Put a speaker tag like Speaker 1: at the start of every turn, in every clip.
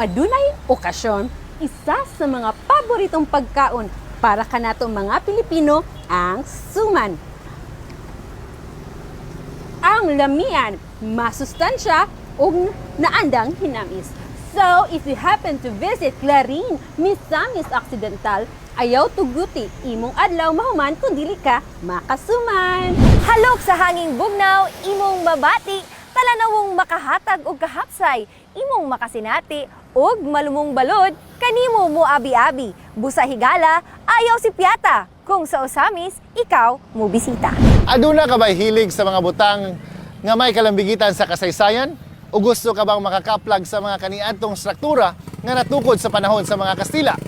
Speaker 1: Kung adunay okasyon, isa sa mga paboritong pagkaon para kanato mga Pilipino ang suman. Ang lamian, masustansya ug naandang hinamis. So, if you happen to visit Clarin, Misamis Occidental, ayaw tuguti imong adlaw mahuman kung dili ka makasuman.
Speaker 2: Halok sa hanging bugnaw, imong mabati, talanawong makahatag og kahapsay, imong makasinati ug malumong balod, kanimo mo abi-abi, busa higala, ayaw si Piata. Kung sa Ozamis, ikaw mo bisita.
Speaker 3: Aduna ka ba'y hilig sa mga butang nga may kalambigitan sa kasaysayan? O gusto ka bang makakaplag sa mga kaniadtong struktura nga natukod sa panahon sa mga Kastila?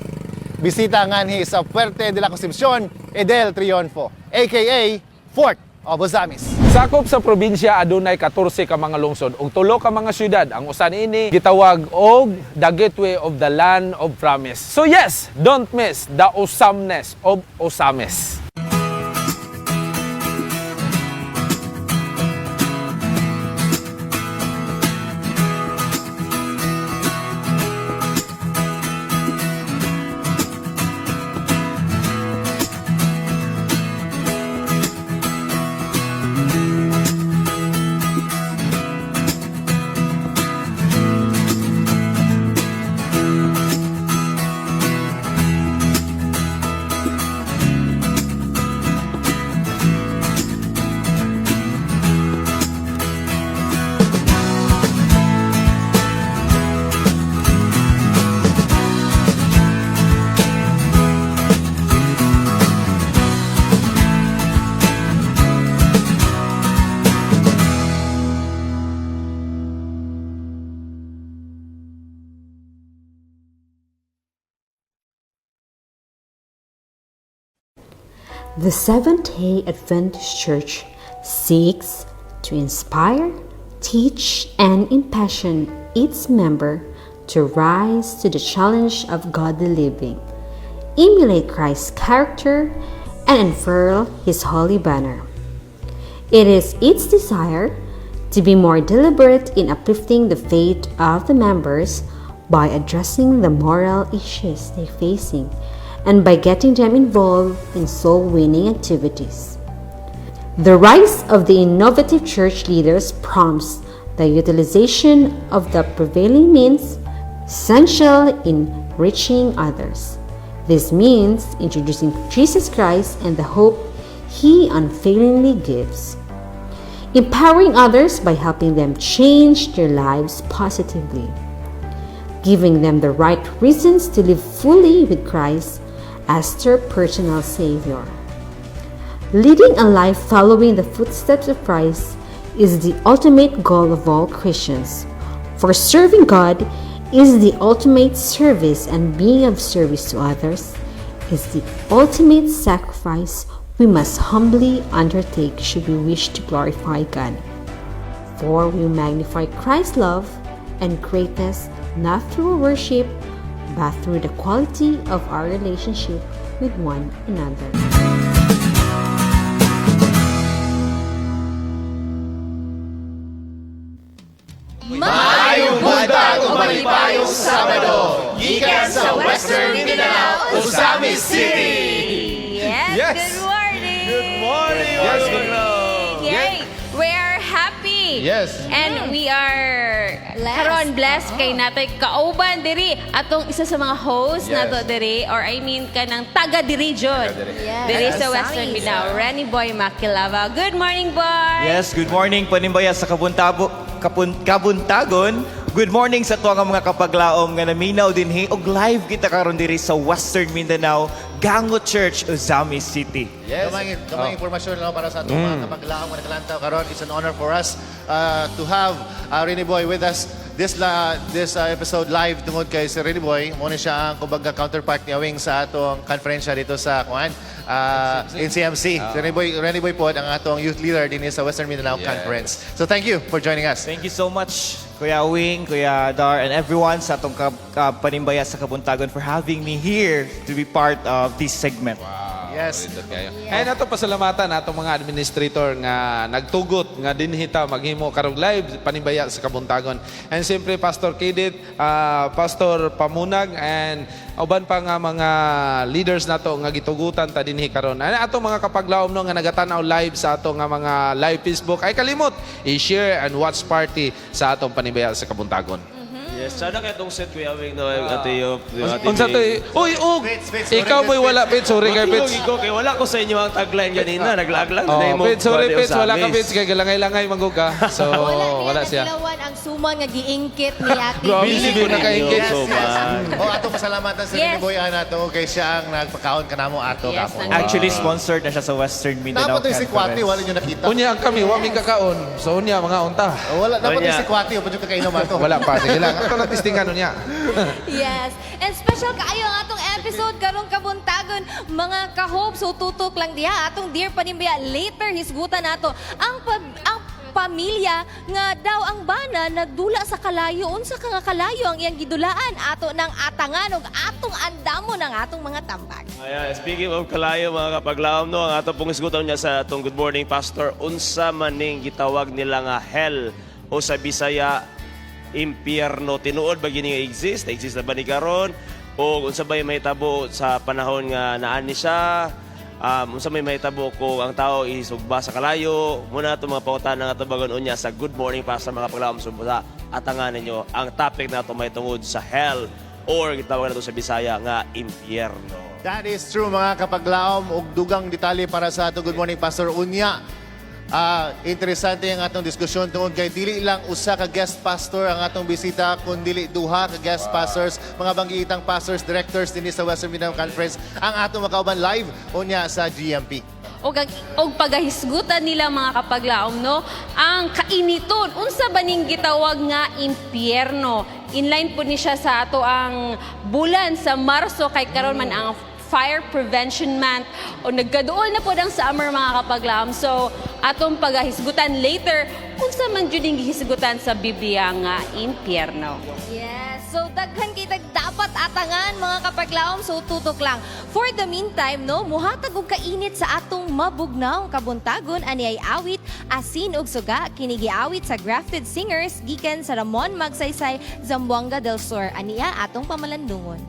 Speaker 3: Bisita nganhi sa Fuerte de la Concepcion e del Triunfo, aka Fort of Ozamis.
Speaker 4: Sakop sa probinsya, adunay 14 ka mga lungsod ug 3 ka mga syudad. Ang usa niini gitawag og the gateway of the land of promise. So yes, don't miss the awesomeness of Ozamiz.
Speaker 1: The Seventh day Adventist Church seeks to inspire, teach, and impassion its member to rise to the challenge of godly living, emulate Christ's character, and unfurl his holy banner. It is its desire to be more deliberate in uplifting the faith of the members by addressing the moral issues they're facing and by getting them involved in soul winning activities. The rise of the innovative church leaders prompts the utilization of the prevailing means essential in reaching others. This means introducing Jesus Christ and the hope he unfailingly gives, empowering others by helping them change their lives positively, giving them the right reasons to live fully with Christ as their personal Savior. Leading a life following the footsteps of Christ is the ultimate goal of all Christians. For serving God is the ultimate service, and being of service to others is the ultimate sacrifice we must humbly undertake should we wish to glorify God. For we magnify Christ's love and greatness not through worship, but through the quality of our relationship with one another.
Speaker 3: Maayong buntag ug malipayong Sabado gikan sa Western Mindanao, Ozamiz City.
Speaker 2: Yes,
Speaker 4: Yes.
Speaker 2: good morning!
Speaker 4: Good morning! Yes, good
Speaker 5: Yay! We are happy.
Speaker 3: Yes.
Speaker 5: And we are
Speaker 2: Blessed.
Speaker 5: Karon blessed kay natay kauban diri atong isa sa mga host nato diri, or I mean kanang taga diri jud.
Speaker 2: Yes.
Speaker 5: Diri sa
Speaker 2: Yes.
Speaker 5: Western Mindanao, Renny Boy Makilava. Good morning, boy.
Speaker 6: Yes, good morning panimbaya sa Kabuntagon. Good morning sa tuwa nga mga kapaglaom nga naminaw dinhi og live kita karon diri sa Western Mindanao, Gango Church, Ozamiz City.
Speaker 3: Yes. Gamay impormasyon lang para sa atong mga kapaglaom nga nakalantaw karon. It's an honor for us to have Rene Boy with us this episode live tungod kay si Rene Boy. Mao ni siya ang kumbaga counterpart ni Awing sa atong konferensya dito sa kuan NCMC. Si Rene Boy po ang atong youth leader din sa Western Mindanao Conference. So thank you for joining us.
Speaker 6: Thank you so much, Kuya Wing, Kuya Dar, and everyone sa atong panimbaya sa Kabuntagon for having me here to be part of this segment.
Speaker 3: Yes.
Speaker 4: Nindot kayo. And ato pasalamatan atong mga administrator nga nagtugot nga dinhi ta maghimo karong live panimbaya sa kabuntagon. And siyempre Pastor Kidit, Pastor Pamunag and uban pa nga mga leaders nato nga gitugutan ta dinhi karon. And atong mga kapaglaom no nga nagatanaw live sa ato nga mga live Facebook ay kalimot i-share and watch party sa atong panimbaya sa kabuntagon.
Speaker 7: Yes, sana kaya itong set, Kuya Wing, no, Ate Yop, Ate
Speaker 4: Unsa to?
Speaker 7: May.
Speaker 4: Uy, ug
Speaker 3: Pits, Pits, sorry,
Speaker 4: ikaw mo'y
Speaker 3: Pits.
Speaker 4: wala Pits, sorry kay Pits.
Speaker 7: Matulog ko, kay wala ko sa inyo ang tagline ganina. Naglaglag na
Speaker 4: Oh,
Speaker 7: yung
Speaker 4: Pits, sorry Pits, wala ka Pits kay galangay-langay manggo ka. So,
Speaker 8: Wala,
Speaker 4: wala siya.
Speaker 8: Nakilawan ang suman nga giingkit ni Ate
Speaker 4: Grabe,
Speaker 8: Bea.
Speaker 4: hindi ko nakaingkit.
Speaker 3: Yes,
Speaker 7: So
Speaker 3: yes.
Speaker 7: bad.
Speaker 3: O, ato pasalamatan sa
Speaker 5: Yes.
Speaker 3: Rene Boy Ana to kay siya ang nagpakaon kanamo ato
Speaker 5: Yes,
Speaker 3: kako.
Speaker 6: Actually, sponsored na siya sa Western Mindanao
Speaker 3: Dapat si Kwati,
Speaker 6: Conference.
Speaker 3: wala nyo nakita.
Speaker 4: Unya ang kami, wa mi kakaon. So unya mga unta.
Speaker 3: Oh, wala, dapat
Speaker 7: Unya.
Speaker 3: si Kwati, o pa kakainom ato.
Speaker 4: Wala pa, sige lang. Ato na testingan unya.
Speaker 8: Yes. And special kaayo ang atong episode karong kabuntagon mga ka-hope. So tutok lang diha atong dear panimbaya later hisgutan nato ang pamilya nga daw ang bana nagdula sa kalayo, unsa ka nga kalayo ang iyang gidulaan, ato ng atangan ug atong andamo ng atong mga tambag.
Speaker 7: Ayan, speaking of kalayo mga kapaglaom, no, ang ato pong isgutan niya sa atong Good Morning Pastor, unsa maning gitawag nila nga hell o sa Bisaya impyerno, tinuod ba gini nga exist? Exist na ba ni karon? O unsa ba yung mahitabo sa panahon nga naani siya? Unsa may mahitabo kung ang tao isugba sa kalayo? Muna itong mga pangutana nga tubagon unya sa Good Morning Pastor mga kapaglaom, sa atangan ninyo ang topic na ito may tungod sa hell or gitawag na ito sa Bisaya nga impyerno.
Speaker 3: That is true mga kapaglaom ug dugang detalye para sa atong Good Morning Pastor unya. Interesante ang atong diskusyon tungod kay dili lang usa ka guest pastor ang atong bisita kundi duha ka guest pastors, mga banggiitang pastors, directors dinhi sa Western Mindanao Conference ang atong makauban live unya sa GMP.
Speaker 5: Og pagahisgutan nila mga kapaglaom no ang kainiton, unsa ba ning gitawag nga impyerno? Inline po ni siya sa ato ang bulan sa Marso kay karon man ang Fire Prevention Month o nagkaduol na po ang summer mga kapaglaom. So atong pagahisgutan later unsa man jud ning gihisgutan sa Biblia nga impyerno.
Speaker 8: Yes. So daghan kitag dapat atangan mga kapaglaom, so tutok lang. For the meantime, no, muhatag og kainit sa atong mabugnaw kabuntagon ani ay awit Asin ug Suga, kini giawit sa Grafted Singers gikan sa Ramon Magsaysay, Zamboanga del Sur. Aniya atong pamalandungon.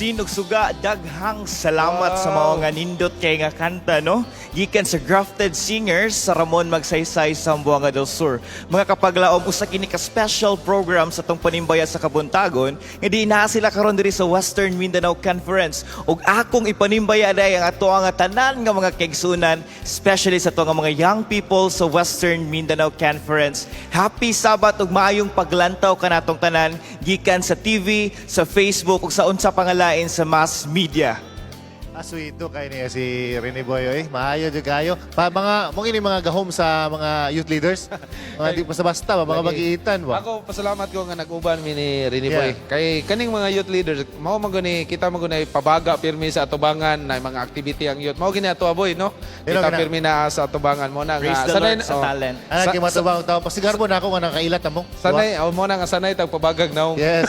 Speaker 6: Asin ug suga, daghang salamat sa mga nga nindot kay nga kanta, no? Gikan sa Grafted Singers sa Ramon Magsaysay, Zamboanga del Sur. Mga kapaglaom, usa kini ka special program sa atong panimbaya sa kabuntagon nga di naa sila karon diri sa Western Mindanao Conference. Ug akong ipanimbaya day ang ato nga tanan nga mga kaigsunan, especially sa ato nga mga young people sa Western Mindanao Conference. Happy Sabbath ug maayong paglantaw kanatong tanan gikan sa TV, sa Facebook ug sa unsa pa nga lain sa mass media.
Speaker 3: Aswito kay niya si Rene Boy, oy. Maayo jud kayo. Pa mga mo ini mga gahom sa mga youth leaders. Mga di basta-basta ba, mga
Speaker 4: Lagi.
Speaker 3: bagiitan ba.
Speaker 4: Ako pasalamat ko nga nag-uban mi ni Rene Boy. Kay kaning mga youth leaders, mao man guni kita man guni pabaga pirmi sa atubangan na mga activity ang youth. Mao gini ato, boy, no?
Speaker 3: Hello,
Speaker 4: Kita
Speaker 3: gina.
Speaker 4: pirmi na sa atubangan mo na
Speaker 6: Praise
Speaker 4: nga
Speaker 6: the Lord sa
Speaker 4: oh,
Speaker 6: talent.
Speaker 3: Ana kay matubang tao. Pasigarbo na ako nga nakailat na mo.
Speaker 4: Sanay, oh, mo na nga sanay tag pabagag naong.
Speaker 3: Yes.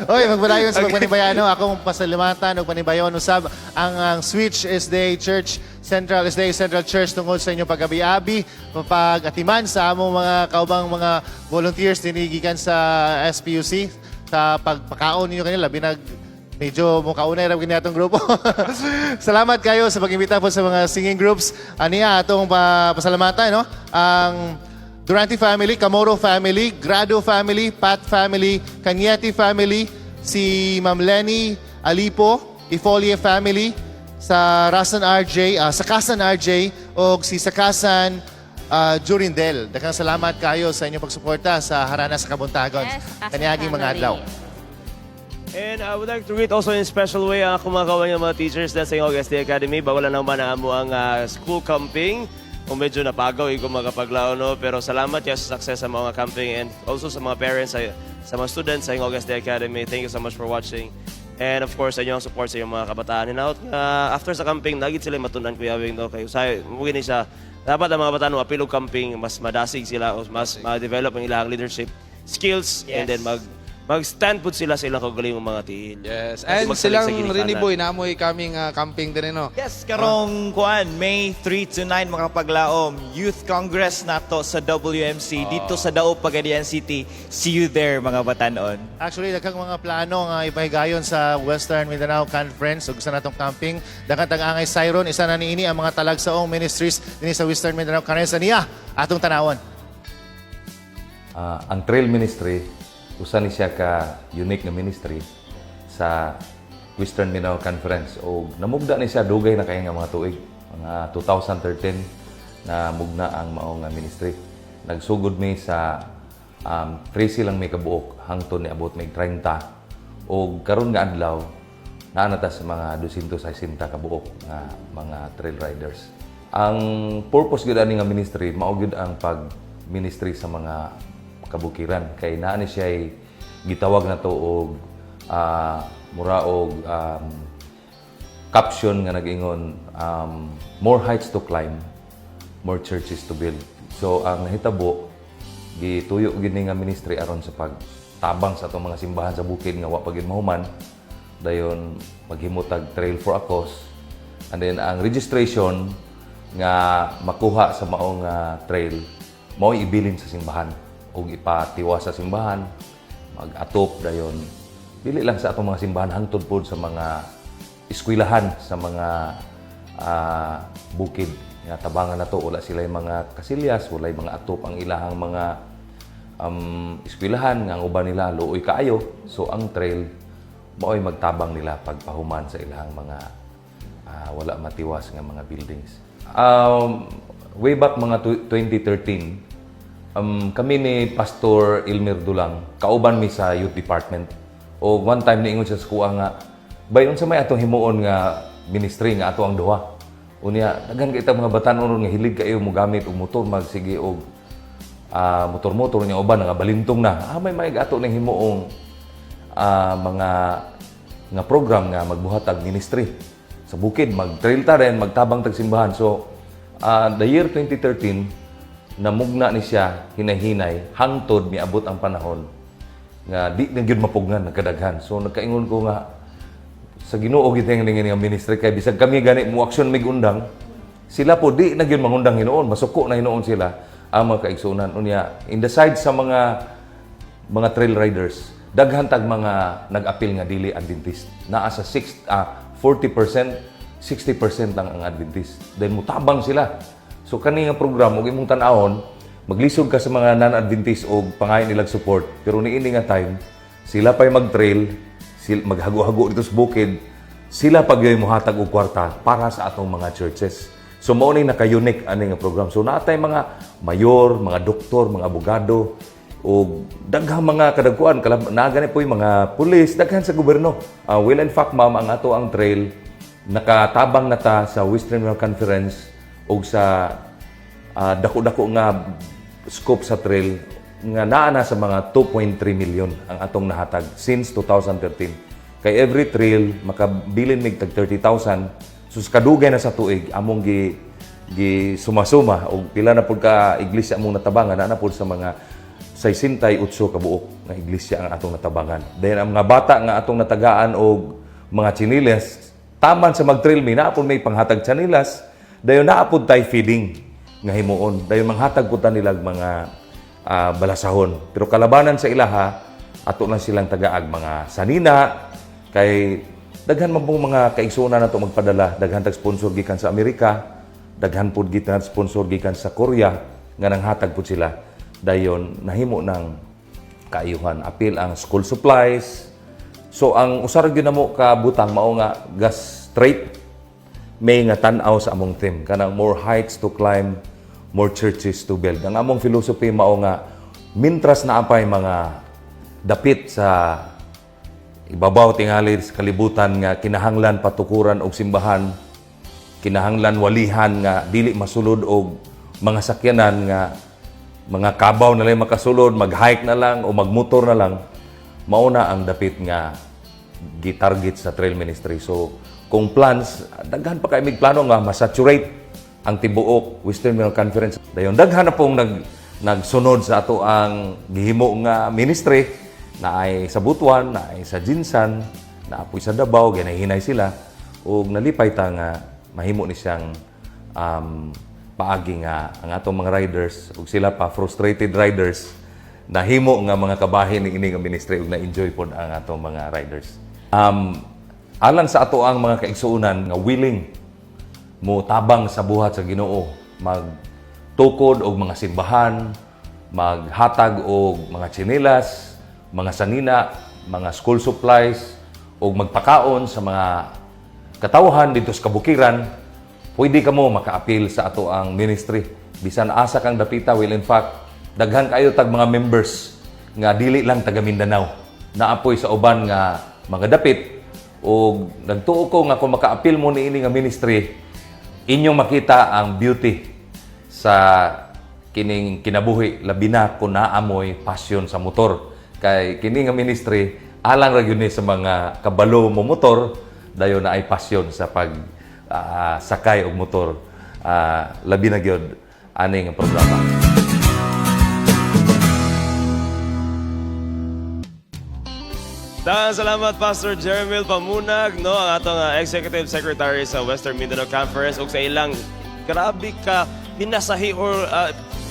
Speaker 3: Oy, magpadayon sa pagpanibayano. Akong pasalamatan og panibayon usab ang Switch SDA Church Central SDA Central Church tungod sa inyong pagabi-abi, pag-atiman sa among mga kaubang mga volunteers dinhi gikan sa SPUC sa pagpakaon ninyo kanila binag medyo mukaunay ra gini atong grupo. Salamat kayo sa pag-imbita po sa mga singing groups. Aniya atong pasalamatan, no? Ang Durante family, Camoro family, Grado family, Pat family, Cañete family, si Ma'am Lenny Alipo, Ifolie family, sa Rasan RJ, Sakasan RJ, o si Sakasan Jurindel. Daghang salamat kayo sa inyong pagsuporta sa Harana sa Kabuntagon.
Speaker 5: Yes, Sakasan
Speaker 3: Kaniaging mga
Speaker 5: family.
Speaker 3: adlaw.
Speaker 7: And I would like to greet also in special way ang akong mga kawan nga mga teachers na sa Ingog SD Academy. Bawala naman na amo ang school camping. Kung medyo napagaw, ikaw magkapaglao, no? Pero salamat ya sa success sa mga camping and also sa mga parents, sa mga students sa Ingog SD Academy. Thank you so much for watching. And of course, sa inyong support sa inyong mga kabataan. And out, after sa camping, nagit sila matunan, Kuya Wing, no? Kay usahay, mugin ni siya. Dapat ang mga kabataan mo, apil og camping, mas madasig sila o mas ma-develop ang ilang leadership skills and then mag-stand pud sila sa ilang kaugalingong mga tiil.
Speaker 4: Yes.
Speaker 7: Kasi
Speaker 4: And
Speaker 7: magsalig
Speaker 4: silang
Speaker 7: sa ginikanan.
Speaker 4: Rene Boy, naamoy kaming camping din, no?
Speaker 6: Yes, karong kuan, May 3 to 9, mga kapaglaom, Youth Congress nato sa WMC dito sa Dao, Pagadian City. See you there, mga batanon.
Speaker 3: Actually, daghang mga plano nga ipahigayon sa Western Mindanao Conference ug sa natong camping. Daghang tag-angay Siron, isa na niini ang mga talagsaong ministries dinhi sa Western Mindanao Conference niya atong tanawon.
Speaker 9: Ang Trail Ministry, usa ni siya ka unique nga ministry sa Western Mindanao Conference. O namugda ni siya dugay na kay nga mga tuig, mga 2013 na mugna ang mao nga ministry. Nagsugod mi sa 13 lang mi kabuok hangtod ni abot mig 30. O karon nga adlaw naa na ta sa mga 260 ka buok nga mga trail riders. Ang purpose gyud ani nga ministry mao gyud ang pag ministry sa mga kabukiran kay naa ni siya gitawag na to og mura og caption nga nag-ingon "More heights to climb, more churches to build." So ang nahitabo, gituyo gid ni nga ministry aron sa pagtabang sa atong mga simbahan sa bukid nga wa pa gid mahuman, dayon maghimo tag Trail for a Cause, and then ang registration nga makuha sa maong trail mao ibilin sa simbahan ug ipatiwa sa simbahan, mag-atop dayon dili lang sa atong mga simbahan, hangtod pod sa mga eskwelahan sa mga bukid nga tabangan na to. Wala sila yung mga kasilyas, wala mga atop ang ilahang mga eskwelahan nga ang uban nila luoy kaayo. So ang trail mao'y magtabang nila pagpahuman sa ilahang mga wala matiwas nga mga buildings. Way back mga 2013, kami ni Pastor Ilmer Dulang, kauban mi sa youth department. O one time niingon siya sa kuha nga, "Bay, unsa may atong himuon nga ministry nga ato ang duha? Unya, daghan kay mga batan-on nga hilig kayo mo gamit og motor, magsige og motor-motor niya, uban nga balintong na. May ato ning himuong mga nga program nga magbuhat og ministry sa bukid, mag-trail ta rin, magtabang tag simbahan." So, the year 2013, namugna ni siya hinay-hinay hangtod miabot ang panahon nga di na gyud mapugnan nagkadaghan. So nagkaingon ko nga sa Ginoo gid nga nga ministry kay bisag kami gani mo aksyon mig undang, sila po di na gyud mangundang hinuon, masuko na hinuon sila ang mga kaigsuonan. Unya in the side sa mga trail riders, Daghan tag mga nag-apil nga dili Adventist. Naa sa 6 40%, 60% lang ang Adventist. Then mutabang sila. So kani nga program ug imong tan-awon, maglisod ka sa mga non-Adventist og pangayo nilag support. Pero niini nga time, sila pa'y mag-trail, maghago-hago dito sa bukid, sila pag yo'y muhatag og kwarta para sa atong mga churches. So mao ni naka-unique ani nga program. So naa tay mga mayor, mga doktor, mga abogado ug daghang mga kadagkuan kalab naa gani po'y mga pulis, daghan sa gobyerno. Well, in fact, ma'am, ang ato ang trail nakatabang na ta sa Western Mindanao Conference ug sa dako-dako nga scope sa trail nga naa na sa mga 2.3 million ang atong nahatag since 2013. Kay every trail makabilin mig tag 30,000. So sa kadugay na sa tuig among gi gi suma-suma og pila na pud ka iglesia among natabangan, naa na pud sa mga 68 ka buok nga iglesia ang atong natabangan. Then ang mga bata nga atong natagaan og mga tsinilas, taman sa mag-trail mi, naa pud may panghatag tsinilas, dayon naa pud tay feeding nga himuon. Dayon manghatag pud ta nilag mga balasahon. Pero kalabanan sa ilaha, ato lang silang tagaag mga sanina kay daghan man pong mga kaigsuonan nato magpadala, daghan tag sponsor gikan sa Amerika, daghan pud gikan sponsor gikan sa Korea nga nanghatag pud sila. Dayon nahimo ng kaayuhan, apil ang school supplies. So ang usa ra gyud namo ka butang mao nga gas straight may nga tan-aw sa among theme kanang "More heights to climb, more churches to build." Ang among philosophy mao nga mintras naa pay mga dapit sa ibabaw tingali sa kalibutan nga kinahanglan patukuran og simbahan, kinahanglan walihan nga dili masulod og mga sakyanan, nga mga kabaw na lang makasulod, mag-hike na lang o magmotor na lang, mao na ang dapit nga gitarget sa trail ministry. So kung plans, daghan pa kay mig plano nga masaturate ang tibuok Western Mindanao Conference. Dayon daghan na pong nagsunod sa ato ang gihimo nga ministry na ay sa Butuan, na ay sa GenSan, na apoy sa Davao, ginahinay sila ug nalipay ta nga mahimo ni siyang paagi nga ang atong mga riders ug sila pa frustrated riders nahimo nga mga kabahin ni ini nga ministry ug na-enjoy pod ang atong mga riders. Alang sa ato ang mga kaigsuonan nga willing mo tabang sa buhat sa Ginoo, magtukod og mga simbahan, maghatag og mga tsinelas, mga sanina, mga school supplies ug magpakaon sa mga katawhan dito sa kabukiran, pwede kamo makaapil sa ato ang ministry. Bisan asa kang dapita, well, in fact, daghan kayo tag mga members nga dili lang taga Mindanao. Naapoy sa uban nga mga dapit ug nagtuo ko nga kung makaapil mo niini nga ministry, inyong makita ang beauty sa kining kinabuhi, labi na kung naamoy passion sa motor. Kay kini nga ministry alang ra gyud ni sa mga kabalo mo motor, dayon na ay passion sa pag sakay og motor. Labi na gyud ani nga programa.
Speaker 7: Daghang salamat, Pastor Jeremil Pamunag, no, ang atong Executive Secretary sa Western Mindanao Conference ug sa ilang grabe ka minasahi or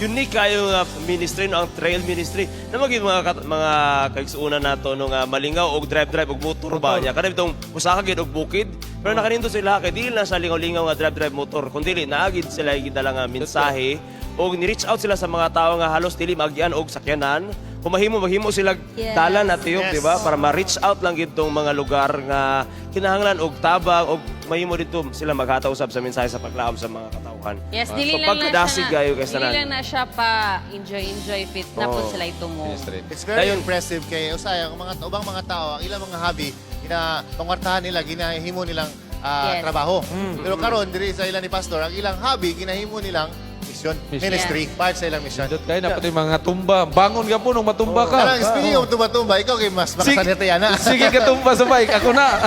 Speaker 7: unique kayo nga ministry, no, ang trail ministry. Na maging mga kaigsuonan nato, no, nga malingaw og drive drive og motor ba niya. Kanang bitong usaka gyud og bukid, pero nakanindot sila kay dili na sa lingaw-lingaw nga drive drive motor, kundi naagid sila gidala nga mensahe og ni-reach out sila sa mga tao nga halos dili maagyan og sakyanan. Kung mahimo, maghimo sila dalan na tiyok, di ba? Para ma-reach out lang gitong mga lugar nga kinahanglan og tabang og mahimo dito sila maghataw usab sa mensahe sa paglaom sa mga katawhan.
Speaker 5: Yes, dili
Speaker 7: So,
Speaker 5: lang na
Speaker 7: pagkadasig
Speaker 5: siya.
Speaker 7: kayo kay
Speaker 5: Dili
Speaker 7: tanan.
Speaker 5: lang na siya pa enjoy enjoy fit na po sila itungo.
Speaker 3: It's very impressive kay usay ang mga ubang mga tao, ang ilang mga hobby gina pangwartahan nila, ginahimo nilang trabaho. Pero karon diri sa ilan ni pastor, ang ilang hobby ginahimo nilang mission, ministry, part sa ilang mission.
Speaker 4: Dot kayo na pati mga tumba. Bangon ka po nung matumba ka.
Speaker 3: Karang speaking of tumba-tumba, ikaw kay mas makasanerte yan na.
Speaker 4: Sige ka tumba sa bike. Ako na.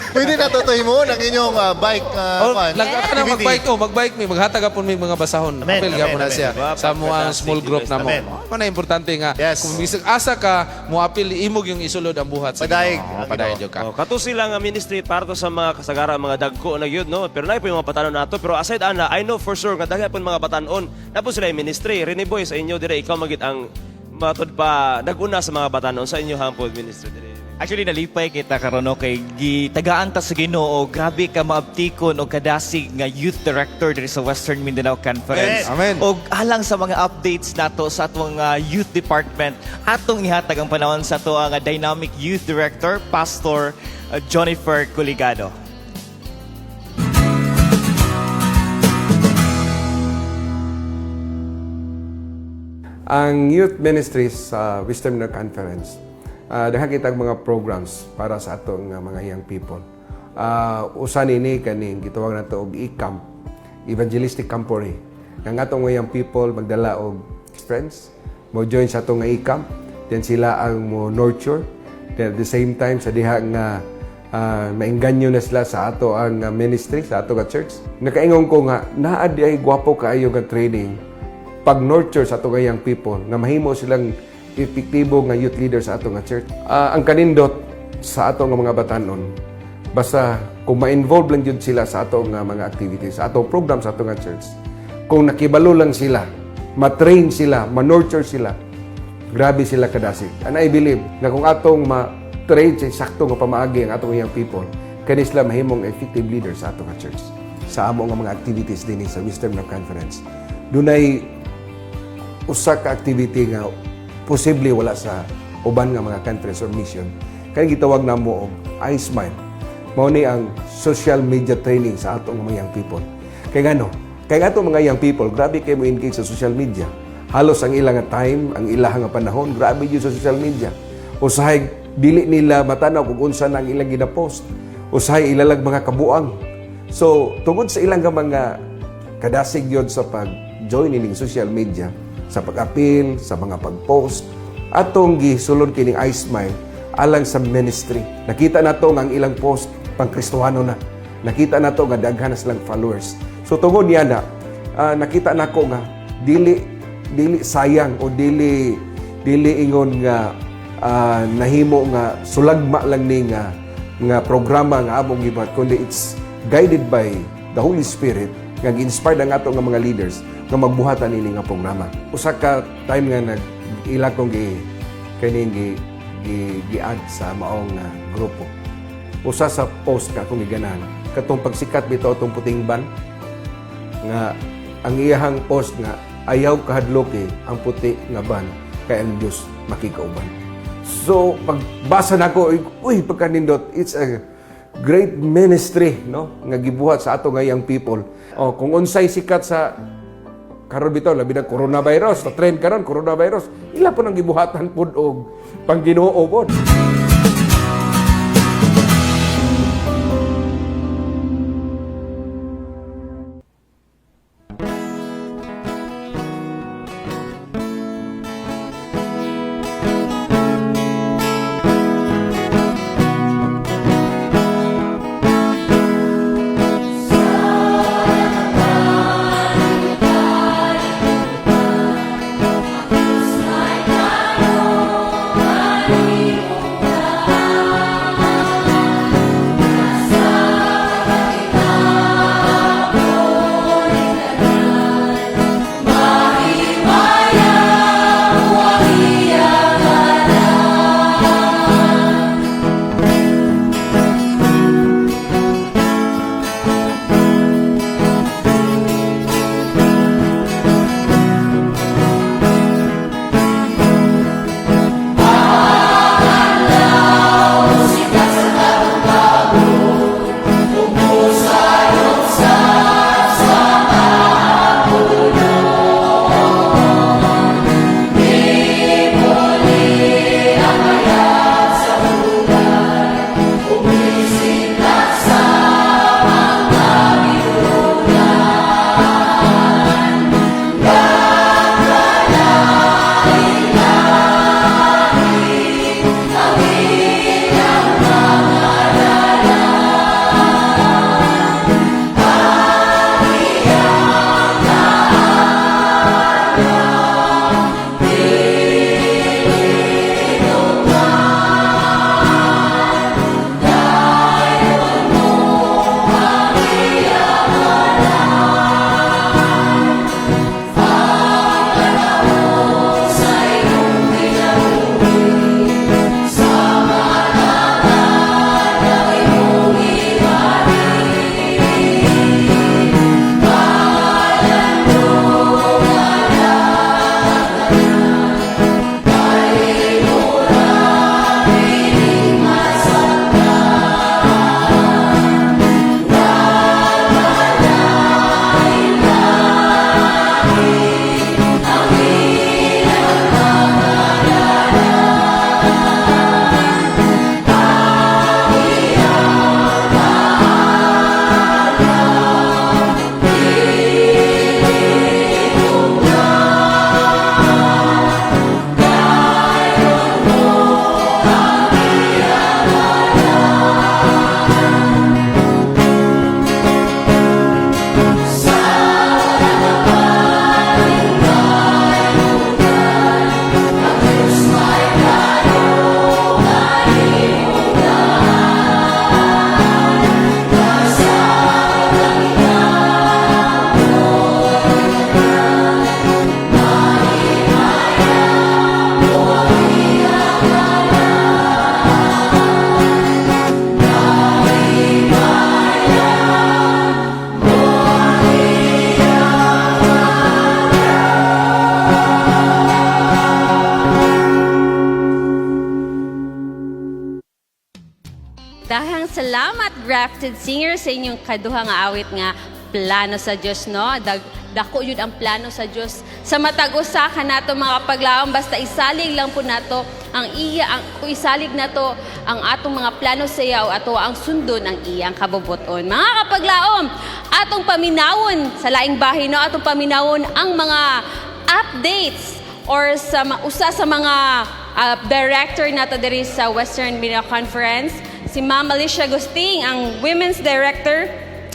Speaker 3: Pwede na tutuhin mo ng inyong bike
Speaker 4: Oh,
Speaker 3: kwan,
Speaker 4: lag ka na
Speaker 3: activity.
Speaker 4: magbike oh, magbike mi, maghatag apon mi mga basahon.
Speaker 3: Amen,
Speaker 4: Apil gapon na
Speaker 3: amen,
Speaker 4: siya
Speaker 7: amen.
Speaker 4: sa mo ang small group na mo.
Speaker 3: Amen.
Speaker 4: Mao na importante nga kung bisag asa ka moapil imog yung isulod ang buhat sa
Speaker 3: Padayeg
Speaker 4: Ginoo.
Speaker 3: ang
Speaker 4: Padayeg
Speaker 3: Ginoo.
Speaker 4: jud ka.
Speaker 7: Oh, kato sila nga ministry para to sa mga kasagara mga dagko na gyud, no, pero naay po yung mga batanon nato. Pero aside ana, I know for sure nga daghan po mga batanon na po sila yung ministry. Rene Boy, sa inyo dire, ikaw magit ang Matod pa naguna sa mga batanon sa inyo hampod minister diri.
Speaker 6: Actually nalipay kita karon, no, kay gitagaan ta sa Ginoo, grabe ka maabtikon og kadasig nga youth director diri sa Western Mindanao Conference.
Speaker 10: Amen.
Speaker 6: Og alang sa mga updates nato sa atong youth department, atong ihatag ang panahon sa ato ang dynamic youth director, Pastor Jonnifer Coligado.
Speaker 10: Ang youth ministries sa Western Mindanao Conference, daghan kitag mga programs para sa atong mga young people. Usa nini kaning gitawag nato og e-camp, Evangelistic Camporee. Nga ang atong mga young people magdala og friends, mo join sa atong nga e-camp, then sila ang mo nurture. Then at the same time sa diha nga maengganyo na sila sa ato ang ministry, sa ato nga church. Nakaingon ko nga naa di ay gwapo kaayo nga training pag-nurture sa ato nga young people nga mahimo silang epektibo nga youth leader sa ato nga church. Ang kanindot sa ato nga mga batanon, basta kung ma-involve lang jud sila sa ato nga mga activities, sa ato program sa ato nga church, kung nakibalo lang sila, ma-train sila, ma-nurture sila, grabe sila kadasig. And I believe nga kung atong ma-train sa sakto nga pamaagi ang atong young people, kani sila mahimong effective leader sa ato nga church. Sa amo nga mga activities dinhi sa Western Mindanao Conference, dunay usa ka activity nga posible wala sa uban nga mga conference or mission. Kay gitawag namo og iSmile. Mao ni ang social media training sa atong mga young people. Kay ngano? Kay nga atong mga young people, grabe kay mo engage sa social media. Halos ang ilang nga time, ang ilang nga panahon, grabe jud sa social media. Usahay dili nila matanaw kung unsa na ang ilang gina-post. Usahay ilalag mga kabuang. So, tungod sa ilang nga mga kadasig yun sa pag-join ining social media, sa pag-appeal, sa mga pag-post, atong gisulod kining iSmile alang sa ministry. Nakita nato nga ang ilang post pang Kristohano na. Nakita nato nga daghan na silang followers. So tungod niya na, nakita nako nga dili dili sayang o dili dili ingon nga nahimo nga sulagma lang ni nga nga programa nga among gibuhat, kundi it's guided by the Holy Spirit nga gi-inspired ang ato nga mga leaders nga magbuhatan ini nga programa. Usa ka time nga nag ila kong gi kaning gi gi, gi-add sa maong grupo. Usa sa post ka kung giganahan katong pagsikat bitaw atong puting van nga ang iyahang post nga ayaw kahadloki ang puti nga van kay ang Dios makikauban. So pagbasa nako, uy, pagkanindot, it's a great ministry, no, nga gibuhat sa ato nga young people. Oh, kung unsay sikat sa karon bitaw, labi na coronavirus, na trend karon coronavirus, ila po nang gibuhatan pud og pangginoo pod.
Speaker 5: Grafted Singers, sa inyong kaduha nga awit nga Plano sa Dios, no? Dako yun ang plano sa Dios sa matag usa kanato, mga kapaglaom, basta isalig lang po nato ang iya ang kung isalig nato ang atong mga plano sa iya o ato ang sundon ang iyang kabubuton. Mga kapaglaom, atong paminawon sa laing bahin, no, atong paminawon ang mga updates or sa usa sa mga director nato diri sa Western Mindanao Conference, si Ma'am Alicia Gusting, ang Women's Director,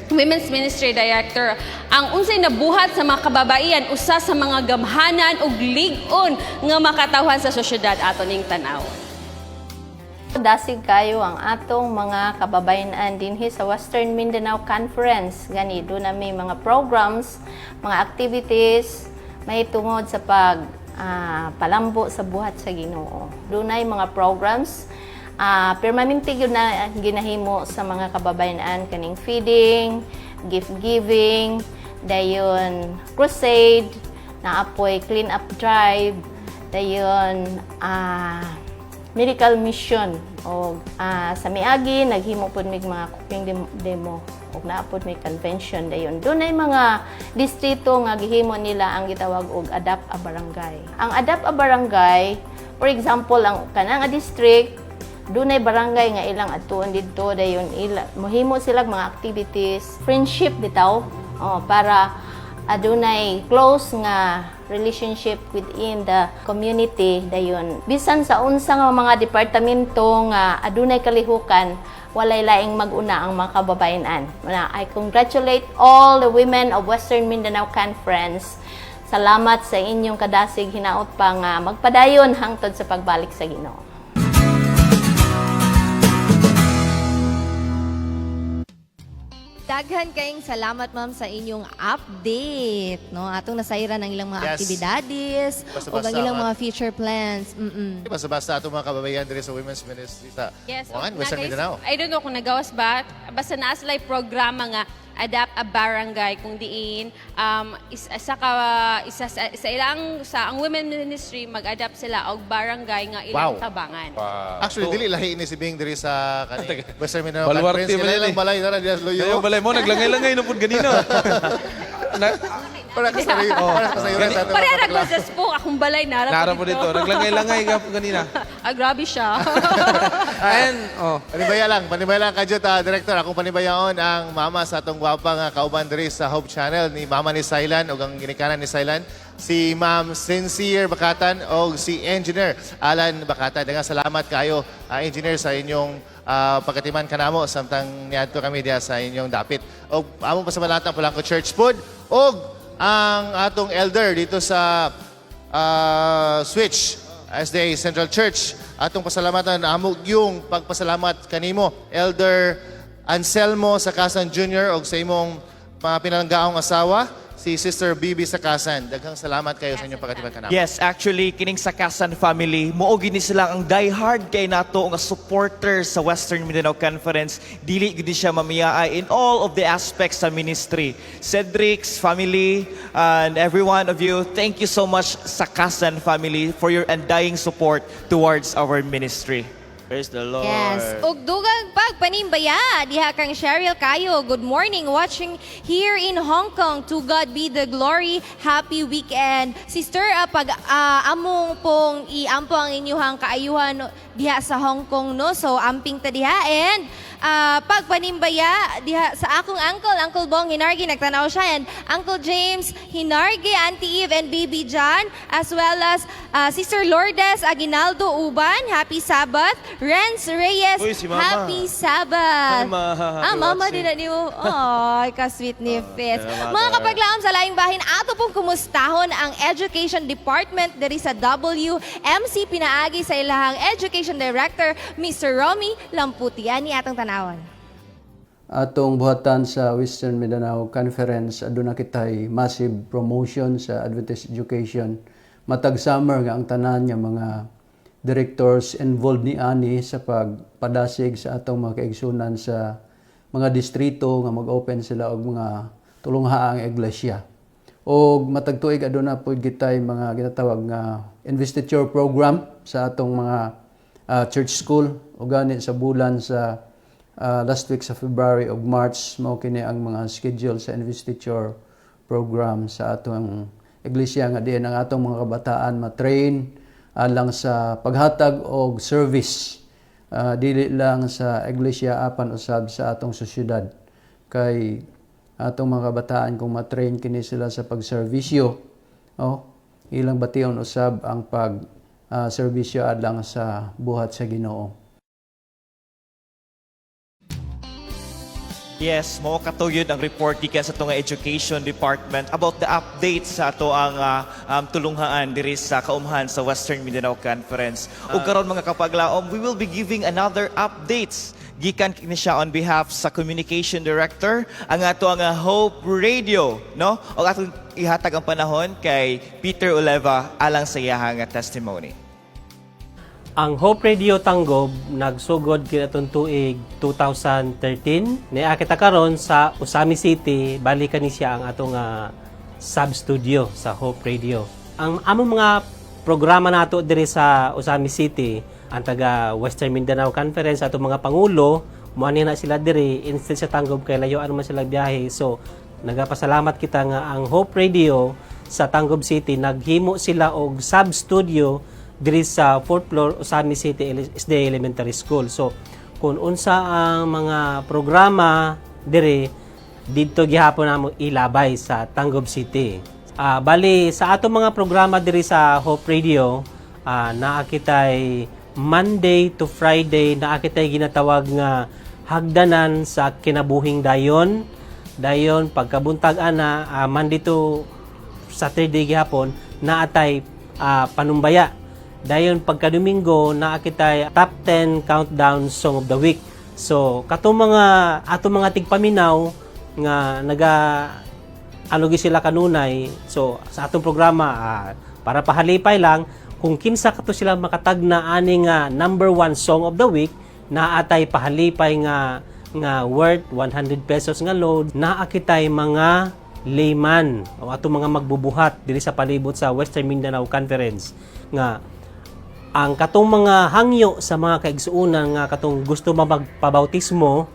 Speaker 5: Women's Ministry Director, ang unsay nabuhat sa mga kababaihan, usa sa mga gamhanan ug lig-on nga makatawhan sa sosyedad, ato ning tan-awon.
Speaker 11: Dasig kayo ang atong mga kababayan dinhi sa Western Mindanao Conference. Gani duna may mga programs, mga activities mahitungod sa pag palambo sa buhat sa Ginoo. Dunay mga programs permanente gyud na ginahimo sa mga kababayan kaning feeding, gift giving, dayon crusade, naapoy clean up drive, dayon medical mission o sa miagi naghimo pud mig mga cooking demo ug naa pud may convention. Dayon dunay mga distrito nga gihimo nila ang gitawag og Adopt a Barangay. Ang Adopt a Barangay, for example, ang kanang nga district dunay barangay nga ilang adtuon didto, dayon ila mohimo sila mga activities, friendship bitaw, oh, para adunay close nga relationship within the community. Dayon bisan sa unsa nga mga departamento nga adunay kalihukan, walay laing mag-una ang mga kababayan. Na I congratulate all the women of Western Mindanao Conference. Salamat sa inyong kadasig, hinaot pa nga magpadayon hangtod sa pagbalik sa Ginoo.
Speaker 8: Daghan kayong salamat, ma'am, sa inyong update, no? Atong nasayran ang ilang mga aktibidades
Speaker 3: Basta-basta
Speaker 8: o ang ilang
Speaker 3: ang
Speaker 8: mga future plans.
Speaker 3: Basta-basta atong mga kababayan diri sa Women's Ministry sa
Speaker 5: Yes.
Speaker 3: Juan,
Speaker 5: na,
Speaker 3: Western
Speaker 5: guys,
Speaker 3: Mindanao.
Speaker 5: I don't know kung nagawas ba. Basta naa sila programa nga Adapt a Barangay kung diin isa ka isa sa ilang sa ang women ministry mag-adapt sila og barangay nga ilang tabangan.
Speaker 3: Actually, dili lahi ni si Bing diri sa kani Western Mindanao
Speaker 12: Baluarte
Speaker 3: Conference.
Speaker 12: man
Speaker 3: Ila
Speaker 12: yan
Speaker 3: lang
Speaker 12: eh.
Speaker 3: balay dara diya sa Luyo.
Speaker 12: Ayaw balay mo, naglangay-langay na po ganina.
Speaker 3: Para ka sa para ka sa iyo sa atong mga
Speaker 5: Pareha ra
Speaker 3: kapaglaom.
Speaker 5: ko sa po akong balay nara
Speaker 12: Nara po dito, naglangay-langay ka po ganina.
Speaker 5: Ah, grabe siya.
Speaker 12: And, oh.
Speaker 3: Panibaya lang kadyot, Director. Akong panibayaon ang mama sa atong gwapa nga kauban diri sa Hope Channel ni mama ni Sailan o ang ginikanan ni Sailan, si Ma'am Sincere Bakatan o si Engineer Alan Bakatan. Daghang salamat kayo, Engineer, sa inyong pagkatiman kanamo samtang niadto kami diha sa inyong dapit. O among pasamalatan Polanco Church pod og ang atong elder dito sa Switch SDA Central Church. Atong pasalamatan amo yung pagpasalamat kanimo, Elder Anselmo Sakasan Jr. og sa imong mga pinalanggaong asawa, si Sister Bibi Sakasan. Daghang salamat kayo sa inyong pagkatiman kanamo.
Speaker 6: Yes, actually, kining Sakasan family, muo gini sila ang diehard kay nato nga supporter sa Western Mindanao Conference. Dili gid siya mamiyaay in all of the aspects sa ministry. Cedric's family and every one of you, thank you so much, Sakasan family, for your undying support towards our ministry.
Speaker 7: Praise the Lord.
Speaker 8: Yes. Ug dugang pagpanimbaya diha kang Cheryl Kayo. Good morning, watching here in Hong Kong. To God be the glory. Happy weekend. Sister, pag among pong iampo ang inyuhang kaayuhan diha sa Hong Kong, no. So amping ta diha and pagpanimbaya diha sa akong uncle, Uncle Bong Hinargi, nagtanaw siya, and Uncle James Hinargi, Auntie Eve and Baby John, as well as Sister Lourdes Aguinaldo Uban, happy Sabbath. Renz Reyes,
Speaker 7: Uy, si Mama.
Speaker 8: happy Sabbath.
Speaker 7: Hi, Ma.
Speaker 8: Ah,
Speaker 7: Happy
Speaker 8: mama
Speaker 7: watching.
Speaker 8: din na nimo. Ay, ka-sweet ni Fitz.
Speaker 7: Salamat,
Speaker 8: Mga
Speaker 7: ah.
Speaker 8: kapaglaom, sa laing bahin, ato pong kumustahon ang Education Department diri sa WMC pinaagi sa ilahang Education Director, Mr. Romy Lamputian. Ni atong tanawon.
Speaker 13: Atong buhatan sa Western Mindanao Conference, aduna kitay massive promotion sa Adventist education matag summer nga ang tanan nga mga directors involved ni ani sa pagpadasig sa atong mga kaigsunan sa mga distrito nga mag-open sila og mga tulunghaang iglesia. Og matag tuig aduna pod kitay mga ginatawag nga investiture program sa atong mga church school, o gani sa bulan sa Last week sa February ug March, mao kini ang mga schedule sa investiture program sa atong iglesia nga diin ang atong mga kabataan ma-train alang sa paghatag og service, dili lang sa iglesia apan usab sa atong sosyedad, kay atong mga kabataan, kung ma-train kini sila sa pagserbisyo, oh, ilang bation usab ang pag serbisyo adlang sa buhat sa Ginoo.
Speaker 6: Yes, mao katuyod ang report gikan sa atong Education Department about the updates sa ato ang tulunghaan diri sa kaumhan sa Western Mindanao Conference. Ug karon, mga kapaglaom, we will be giving another updates gikan kini siya on behalf sa Communication Director, ang ato ang Hope Radio, no? Og atong ihatag ang panahon kay Peter Oleva alang sa iyahang testimony.
Speaker 14: Ang Hope Radio Tanggob nagsugod kinatong tuig 2013. Naa kita karon sa Ozamiz City, bali kani siya ang atong sub-studio sa Hope Radio. Ang among mga programa nato diri sa Ozamiz City, ang taga Western Mindanao Conference, atong mga pangulo, muani na sila diri instead sa Tanggob kay layoan man sila biyahe. So nagapasalamat kita nga ang Hope Radio sa Tanggob City naghimo sila og sub-studio diri sa fourth floor, Ozamiz City SDA Elementary School. So kung unsa ang mga programa diri didto gihapon namo ilabay sa Tanggob City. Bali sa atong mga programa diri sa Hope Radio, naa kitay Monday to Friday, naa kitay ginatawag nga Hagdanan sa Kinabuhing Dayon. Dayon pagkabuntag ana, Monday to Saturday gihapon, naatay panumbaya. Dayon pagka Domingo, naa kitay Top 10 Countdown Song of the Week. So katong mga atong mga tigpaminaw nga naga ano gi sila kanunay, so sa atong programa, para pahalipay lang, kung kinsa kato sila makatagna ani nga number one song of the week, naatay pahalipay nga nga worth 100 pesos nga load. Naa kitay mga layman o atong mga magbubuhat diri sa palibot sa Western Mindanao Conference nga ang katong mga hangyo sa mga kaigsuonan nga katong gusto magpabautismo,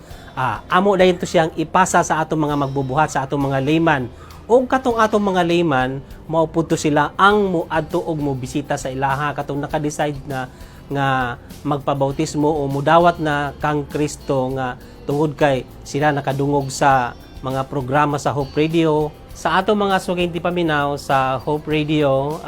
Speaker 14: amo dayon to siyang ipasa sa atong mga magbubuhat, sa atong mga layman, ug katong atong mga layman mao pud to sila ang moadto og mo bisita sa ilaha katong naka-decide na nga magpabautismo o mudawat na kang Kristo, nga tungod kay sila nakadungog sa mga programa sa Hope Radio. Sa atong mga suking paminaw sa Hope Radio,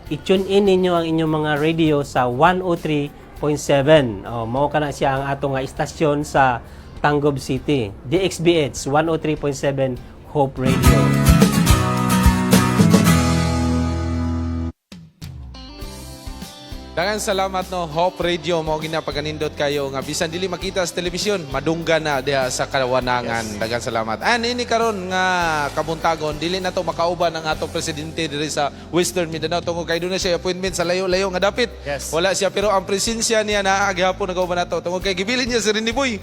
Speaker 14: i-tune in ninyo ang inyong mga radio sa 103.7. Oh, mao kana siya ang atong nga istasyon sa Tanggob City. DXBH 103.7 Hope Radio.
Speaker 12: Daghang salamat, no, Hope Radio, mao ginapaganindot kayo nga bisan dili makita sa telebisyon, madunggan na diha sa kawanangan. Daghang salamat. And ini karon nga kabuntagon, dili na to makauban ang atong presidente diri sa Western Mindanao tungod kay duna siya appointment sa layo-layo nga dapit. Wala siya, pero ang presensya niya naa gihapon nagauban nato tungod kay gibilin niya si Renny Boy.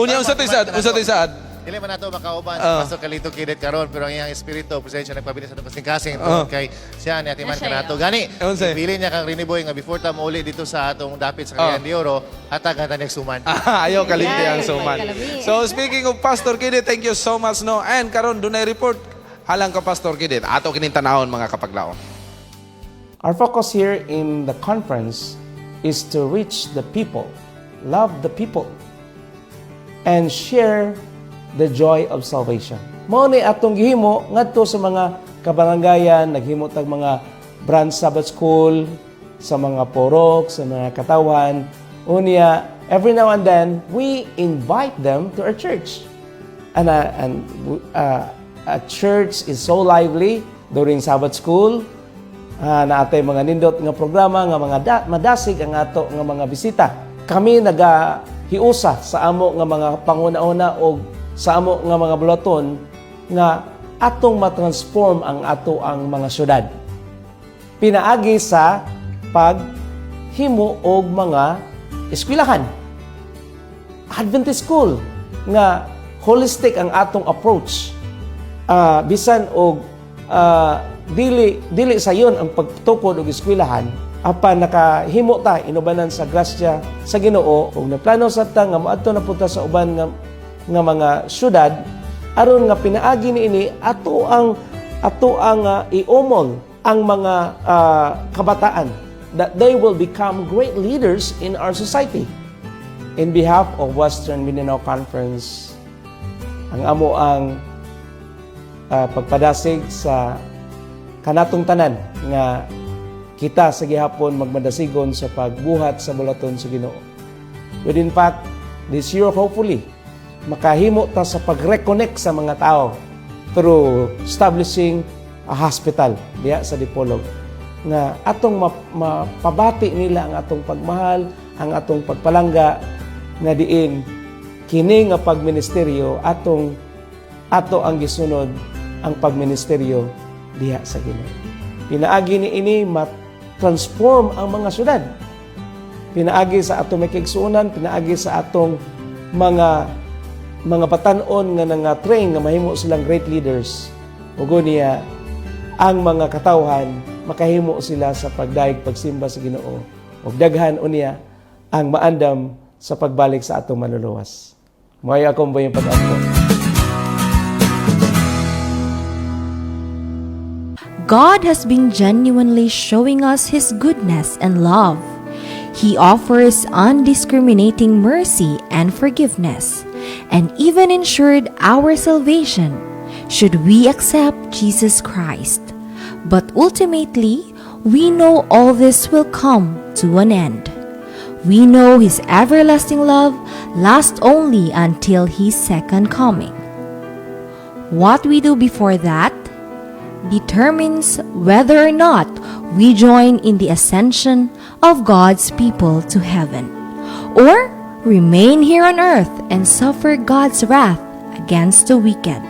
Speaker 12: Unya, unsa to'y saad? Unsa to'y saad?
Speaker 3: Dili man nato makauban si Pastor Kalito Kidet karon, pero ang iyang espiritu, presensya, nagpabilin sa atong kasing-kasing tungod kay siya ni atiman kanato. Gani, gibilin niya kang Renny Boy nga before ta mauli dito sa atong dapit sa Cagayan de Oro, hatag ta niyang suman.
Speaker 12: Ah, ayaw kalimti ang suman. So speaking of Pastor Kidit, thank you so much, no. And karon dunay report halang ka Pastor Kidit. Ato kining tanawon, mga kapaglaom.
Speaker 15: Our focus here in the conference is to reach the people, love the people, and share the joy of salvation. Mao ni atong gihimo ngadto sa mga kabarangayan, naghimo tag mga branch Sabbath school, sa mga porok, sa mga katawan. Unya, every now and then, we invite them to our church. And a church is so lively during Sabbath school. Naatay mga nindot nga programa nga mga madasig ang ato nga mga bisita. Kami nagahiusa sa amo nga mga panguna-una o sa amo nga mga buluhaton nga atong matransform ang ato ang mga syudad. Pinaagi sa paghimo og mga eskwelahan. Adventist school nga holistic ang atong approach. Bisan og dili dili sayon ang pagtukod og eskwelahan, Apan nakahimo ta inubanan sa grasya sa Ginoo ug naplano sa ta nga moadto na pud ta sa uban nga mga syudad aron nga pinaagi niini ato ang iumol ang mga kabataan that they will become great leaders in our society. In behalf of Western Mindanao Conference, ang amo ang pagpadasig sa kanatong tanan nga kita sa gihapon magmadasigon sa pagbuhat sa buluhaton sa Ginoo. With in fact, this year hopefully, makahimo ta sa pag-reconnect sa mga tao through establishing a hospital diya sa Dipolog nga atong mapabati nila ang atong pagmahal, ang atong pagpalangga nga diin kini nga pagministeryo atong ato ang gisunod ang pagministeryo diha sa Ginoo. Pinaagi ni ini ma-transform ang mga syudad. Pinaagi sa atong may kaigsuonan, pinaagi sa atong mga batan-on nga nga train nga mahimo silang great leaders. Ug niya ang mga katawhan makahimo sila sa pagdayeg pagsimba sa Ginoo. Ug daghan unya ang maandam sa pagbalik sa atong manluluwas. Moay akong buyong pag-ampo.
Speaker 8: God has been genuinely showing us His goodness and love. He offers undiscriminating mercy and forgiveness, and even ensured our salvation should we accept Jesus Christ. But ultimately, we know all this will come to an end. We know His everlasting love lasts only until His second coming. What we do before that determines whether or not we join in the ascension of God's people to heaven, or remain here on earth and suffer God's wrath against the wicked.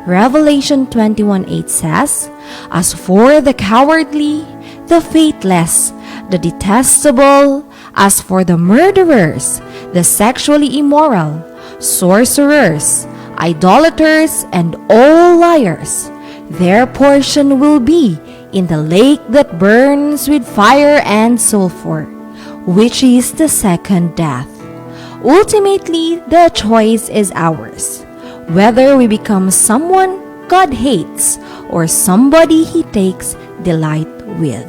Speaker 8: Revelation 21:8 says, "As for the cowardly, the faithless, the detestable, as for the murderers, the sexually immoral, sorcerers, idolaters, and all liars, their portion will be in the lake that burns with fire and sulfur, which is the second death." Ultimately, the choice is ours. Whether we become someone God hates or somebody He takes delight with.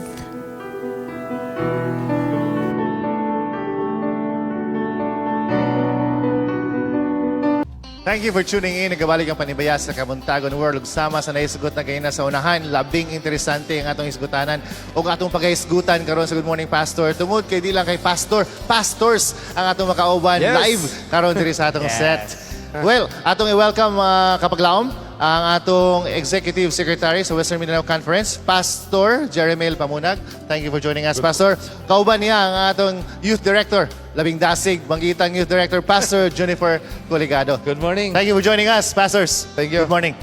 Speaker 3: Thank you for tuning in. Nagabalik ang panibaya sa Kabuntagon World. Sama sa naisgot na ganina sa unahan, labing interesante ang atong isgutanan o atong pagkaisgutan karon sa Good Morning Pastor. Tungod kay di lang kay Pastor, pastors ang atong makauban live karon diri sa atong set. Well, atong i-welcome mga kapaglaom ang atong Executive Secretary sa Western Mindanao Conference, Pastor Jeremiel Pamunag. Thank you for joining us, Pastor. Kauban niya ang atong Youth Director, labing dasig, banggitang Youth Director, Pastor Jennifer Coligado.
Speaker 12: Good morning.
Speaker 3: Thank you for joining us, Pastors.
Speaker 12: Thank you.
Speaker 3: Good morning.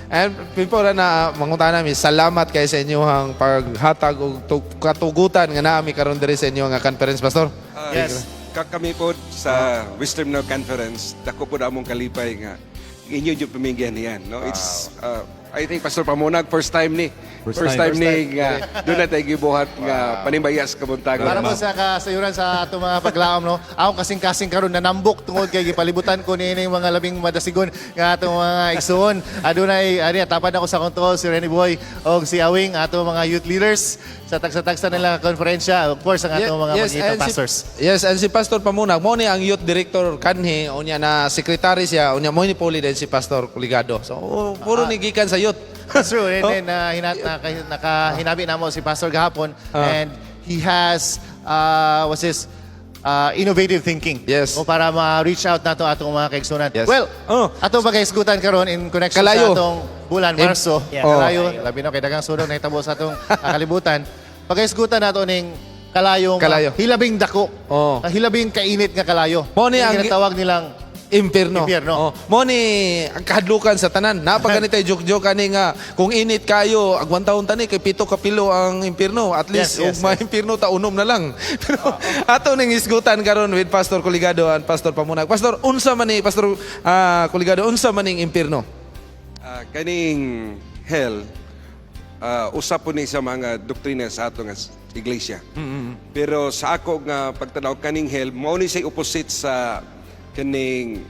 Speaker 12: And before na mangutana mi, salamat kay sa inyong paghatag og katugutan nga naami karon diri sa inyong nga conference, Pastor.
Speaker 10: Kami po sa Western Mindanao Conference, dako po na among kalipay nga inyo yung pamingyan niyan. No? It's, I think Pastor Pamunag, first time ni. First time ni nga doon na tayo gibuhat nga panimbaya sa kabuntagon.
Speaker 3: Para po sa kasayuran sa atong mga paglaom, no? Ako kasing-kasing karon nanambok tungod kay gipalibutan ko niini mga labing madasigon nga atong mga igsuon. Adunay ani tapad ako sa control si Renny Boy og si Awing, atong mga youth leaders sa tagsa-tagsa nila konferensya. Of course, ang atong mga magiging pastors.
Speaker 12: Si, yes, and si Pastor Pamunag, mo ni ang youth director kanhi, unya na secretary siya, unya mo ni puli din si Pastor Kuligado. So, oh, puro ni gikan sa youth.
Speaker 3: That's true. And then, nakahinabi na mo si Pastor gahapon and he has, what's this, innovative thinking.
Speaker 12: Yes.
Speaker 3: O para ma-reach out nato atong mga kaigsunan.
Speaker 12: Yes.
Speaker 3: Well,
Speaker 12: Oh.
Speaker 3: atong pagkaisgutan karon in connection
Speaker 12: Kalayo.
Speaker 3: sa atong bulan, Marso.
Speaker 12: Oh.
Speaker 3: Kalayo, labi na kay daghang sunog na hitabo sa atong kalibutan. Pagkaisgutan nato ning kalayong
Speaker 12: Kalayo.
Speaker 3: Hilabing dako.
Speaker 12: Oh.
Speaker 3: Hilabing kainit nga kalayo.
Speaker 12: Mo ni
Speaker 3: Yung
Speaker 12: ang
Speaker 3: ginatawag nilang
Speaker 12: Impierno.
Speaker 3: Impierno.
Speaker 12: Oh, mo ni ang kahadlukan sa tanan. Napaganitay joke-joke ani nga kung init kayo, agwantahon tani kay 7 ka pilo ang impierno. At least
Speaker 3: Yes, yes,
Speaker 12: ug ma-impierno ta unom na lang. Pero ato ning isgutan karon with Pastor Coligado and Pastor Pamunag. Pastor, unsa man ni Pastor Coligado, unsa man ning impierno?
Speaker 10: Kaning hell, usap po ni sa mga doktrina sa ato nga Iglesia. Pero sa ako nga pagtanaw, kaning hell mao ni say opposite sa kaning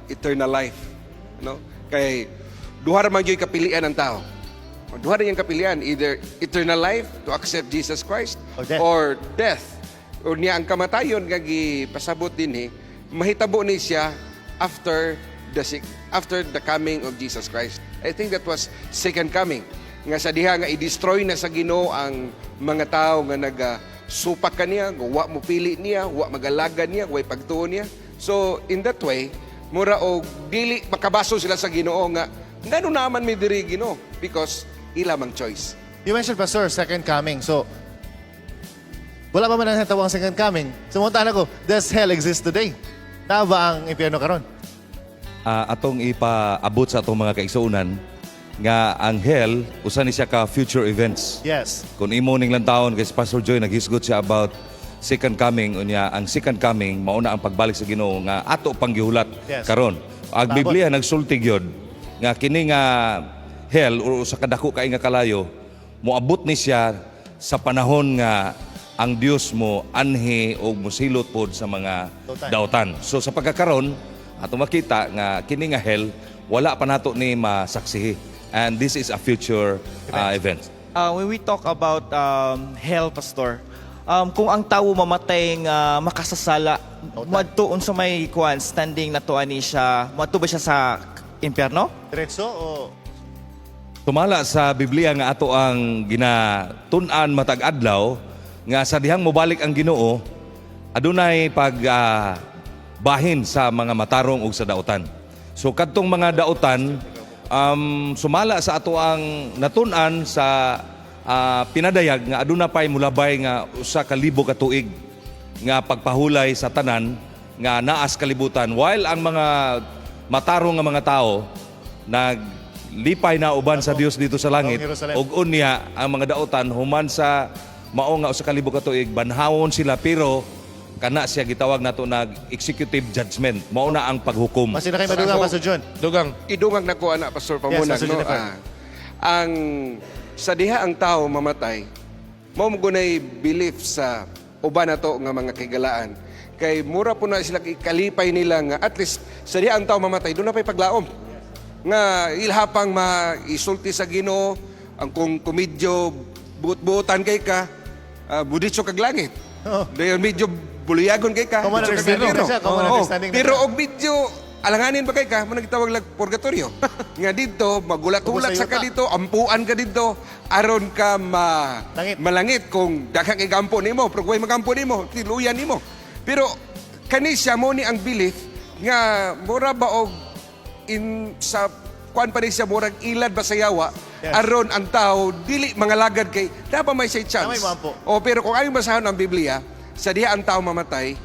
Speaker 10: eternal life, no? Kay duha ra man gyud kapilian ang tao. Duha ra yung kapilian, either eternal life to accept Jesus Christ
Speaker 3: or death.
Speaker 10: Or death. O niya ang kamatayon nga gipasabot dinhi, mahitabo ni siya after the coming of Jesus Christ. I think that was second coming. Nga sa diha nga i-destroy na sa Ginoo ang mga tao nga naga supak kaniya, nga wa mo pili niya, wa magalaga niya, way pagtuo niya. So in that way, mura og dili makabaso sila sa Ginoo nga ngano naman mi diri, Ginoo, because ila mang choice.
Speaker 3: You mentioned, Pastor, second coming. So, wala pa man ang ang second coming. So, munta ko, does hell exist today? Naa ba ang impyerno karon?
Speaker 9: Atong ipaabot sa atong mga kaigsuonan nga ang hell usa ni siya ka future events. Kung imo ning lantawon kay si Pastor Joy, naghisgot siya about second coming, unya ang second coming mao na ang pagbalik sa Ginoo nga ato pang gihulat karon. Ang
Speaker 3: Paabot.
Speaker 9: Biblia nagsulti gyud nga kini nga hell o sa kadako kay nga kalayo moabot ni siya sa panahon nga ang Dios mo anhi o mosilot pod sa mga
Speaker 3: dautan.
Speaker 9: Dautan. So sa pagkakaron ato makita nga kini nga hell wala pa nato ni masaksihi. And this is a future event.
Speaker 6: When we talk about hell, Pastor, kung ang tao mamatay nga makasasala, moadto unsa may kuan standing na to ani siya, moadto ba siya sa impyerno?
Speaker 3: Diretso o
Speaker 9: Tumala sa Biblia nga ato ang ginatun-an matag adlaw nga sa dihang mobalik ang Ginoo, adunay pag bahin sa mga matarong ug sa dautan. So kadtong mga dautan, sumala sa ato ang natun-an sa pinadayag nga aduna pay mulabay nga 1,000 ka tuig nga pagpahulay sa tanan nga naas kalibutan, while ang mga matarong nga mga tao naglipay na uban sa Dios dito sa langit.
Speaker 3: Ang Jerusalem.
Speaker 9: Ug unya ang mga dautan, human sa mao nga 1,000 ka tuig, banhawon sila, pero kana siya gitawag nato nag executive judgment, mao na ang paghukom.
Speaker 3: Mas na kay madugang, Pastor John.
Speaker 12: Dugang.
Speaker 10: Idungag na ko ana, Pastor Pamunag,
Speaker 3: Pastor
Speaker 10: no?
Speaker 3: Jennifer.
Speaker 10: Ang sa diha ang tao mamatay, mao mo gunay belief sa uban na to nga mga kaigalaan. Kay mura po na sila kalipay nila nga at least sa diha ang tao mamatay, doon na pa'y paglaom. Nga ilhapang maisulti sa Ginoo, ang kung medyo buot-buotan kay ka, buditso kag langit. Dayon medyo buliyagon kay ka,
Speaker 3: Common
Speaker 10: ditso kag
Speaker 3: understanding
Speaker 10: impyerno.
Speaker 3: na siya, common
Speaker 10: Oo.
Speaker 3: understanding na
Speaker 10: Pero
Speaker 3: siya.
Speaker 10: og medyo alanganin pa kay ka, mo gitawag lag purgatorio. Nga dito magulat-ulat
Speaker 3: Ubos
Speaker 10: sa
Speaker 3: sa
Speaker 10: ka
Speaker 3: yuta.
Speaker 10: dito, ampuan ka dito, aron ka ma
Speaker 3: Langit.
Speaker 10: Malangit kung daghang kay gampo nimo, pero kung way magampo nimo, tiluyan nimo. Pero kani siya mo ni ang belief nga mura ba og in sa kuan pa ni siya, murag ilad ba sa yawa aron ang tao dili mangalagad kay dapat may say chance.
Speaker 3: Damay moampo.
Speaker 10: O pero kung ayaw basahon ang Biblia, sa diha ang tao mamatay,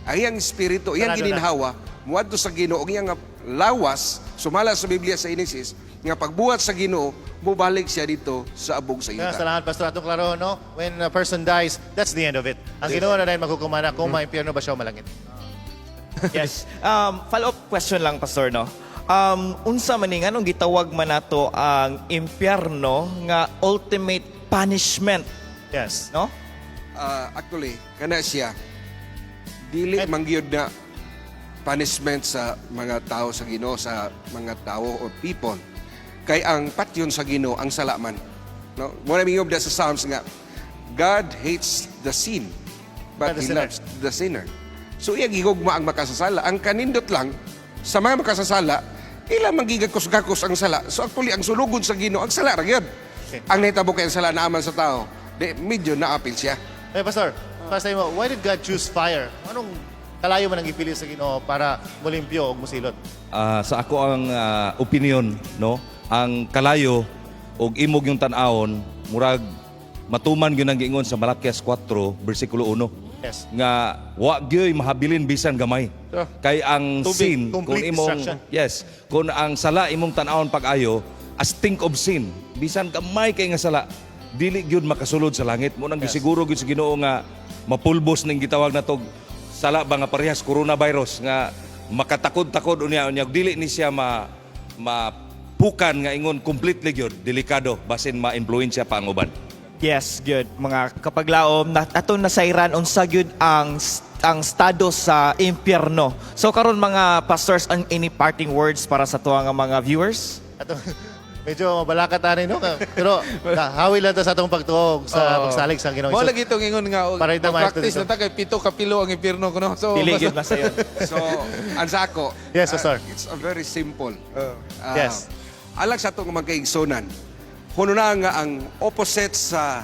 Speaker 10: ang iyang espiritu, iyang
Speaker 3: Sarado na.
Speaker 10: gininhawa, muadto sa Ginoo, ang iyang lawas, sumala sa Biblia sa Genesis, nga pagbuhat sa Ginoo, mubalik siya dito sa abog sa
Speaker 3: Kaya
Speaker 10: yuta.
Speaker 3: salamat, Pastor. Atong klaro, no? When a person dies, that's the end of it. Ang Ginoo na dahil maghukumana kung maimpyerno ba siya o malangit.
Speaker 6: Yes. Follow-up question lang, Pastor, no? Unsa man ni, nganong gitawag man nato ang impyerno nga ultimate punishment? No?
Speaker 10: Actually, kana siya, dili mangyud na punishment sa mga tao sa Ginoo, sa mga tao or people. Kay ang patyon sa Ginoo ang sala man. No? Mo na mingog sa Psalms nga God hates the sin but
Speaker 3: Not the
Speaker 10: He
Speaker 3: sinner.
Speaker 10: loves the sinner. So iyang gihugma ang makasasala. Ang kanindot lang sa mga makasasala, ila manggigakos-gakos ang sala. So actually ang sulugod sa Ginoo ang sala ra gyud. Ang nahitabo kay ang sala naaman sa tao, di medyo naapil siya.
Speaker 3: Eh, Pastor, Pastor mo, why did God choose fire? Anong kalayo man ang gipili sa Ginoo para molimpyo o musilot?
Speaker 9: Sa ako ang opinion, no, ang kalayo og imog yung tan-awon, murag matuman gyud ang giingon sa Malakias 4 bersikulo 1 nga wa gyoy mahabilin bisan gamay kay ang
Speaker 3: Tubig,
Speaker 9: sin kung
Speaker 3: complete
Speaker 9: imong
Speaker 3: destruction.
Speaker 9: Yes, kung ang sala imong tan-awon pag-ayo as think of sin, bisan gamay kay nga sala, dili gyud makasulod sa langit. Mo nang gisiguro gyud sa Ginoo nga mapulbos ning gitawag natog sala ba nga parehas coronavirus nga makatakod-takod unya unya dili ni siya ma mapukan nga ingon completely gyud, delikado basin ma-influensya pa ang uban.
Speaker 6: Yes, good. Mga kapaglaom, na, ato nasayran unsa gyud ang estado sa impyerno. So karon, mga pastors, ang any parting words para sa tuwa nga mga viewers?
Speaker 3: Ato, medyo mabalakat ani, no? Pero hawi lang ta sa atong pagtuo sa pagsalig sa Ginoong
Speaker 12: Mo
Speaker 3: Hesus.
Speaker 12: lagi itong ingon nga og
Speaker 3: Para ito
Speaker 12: practice
Speaker 3: dito.
Speaker 12: na ta kay 7 ka pilo ang impyerno kuno. So
Speaker 6: Dili gyud masayon.
Speaker 10: So, ang sa ako,
Speaker 3: Yes, Pastor.
Speaker 10: It's a very simple. Alang sa atong mga kaigsunan, huno na nga ang opposite sa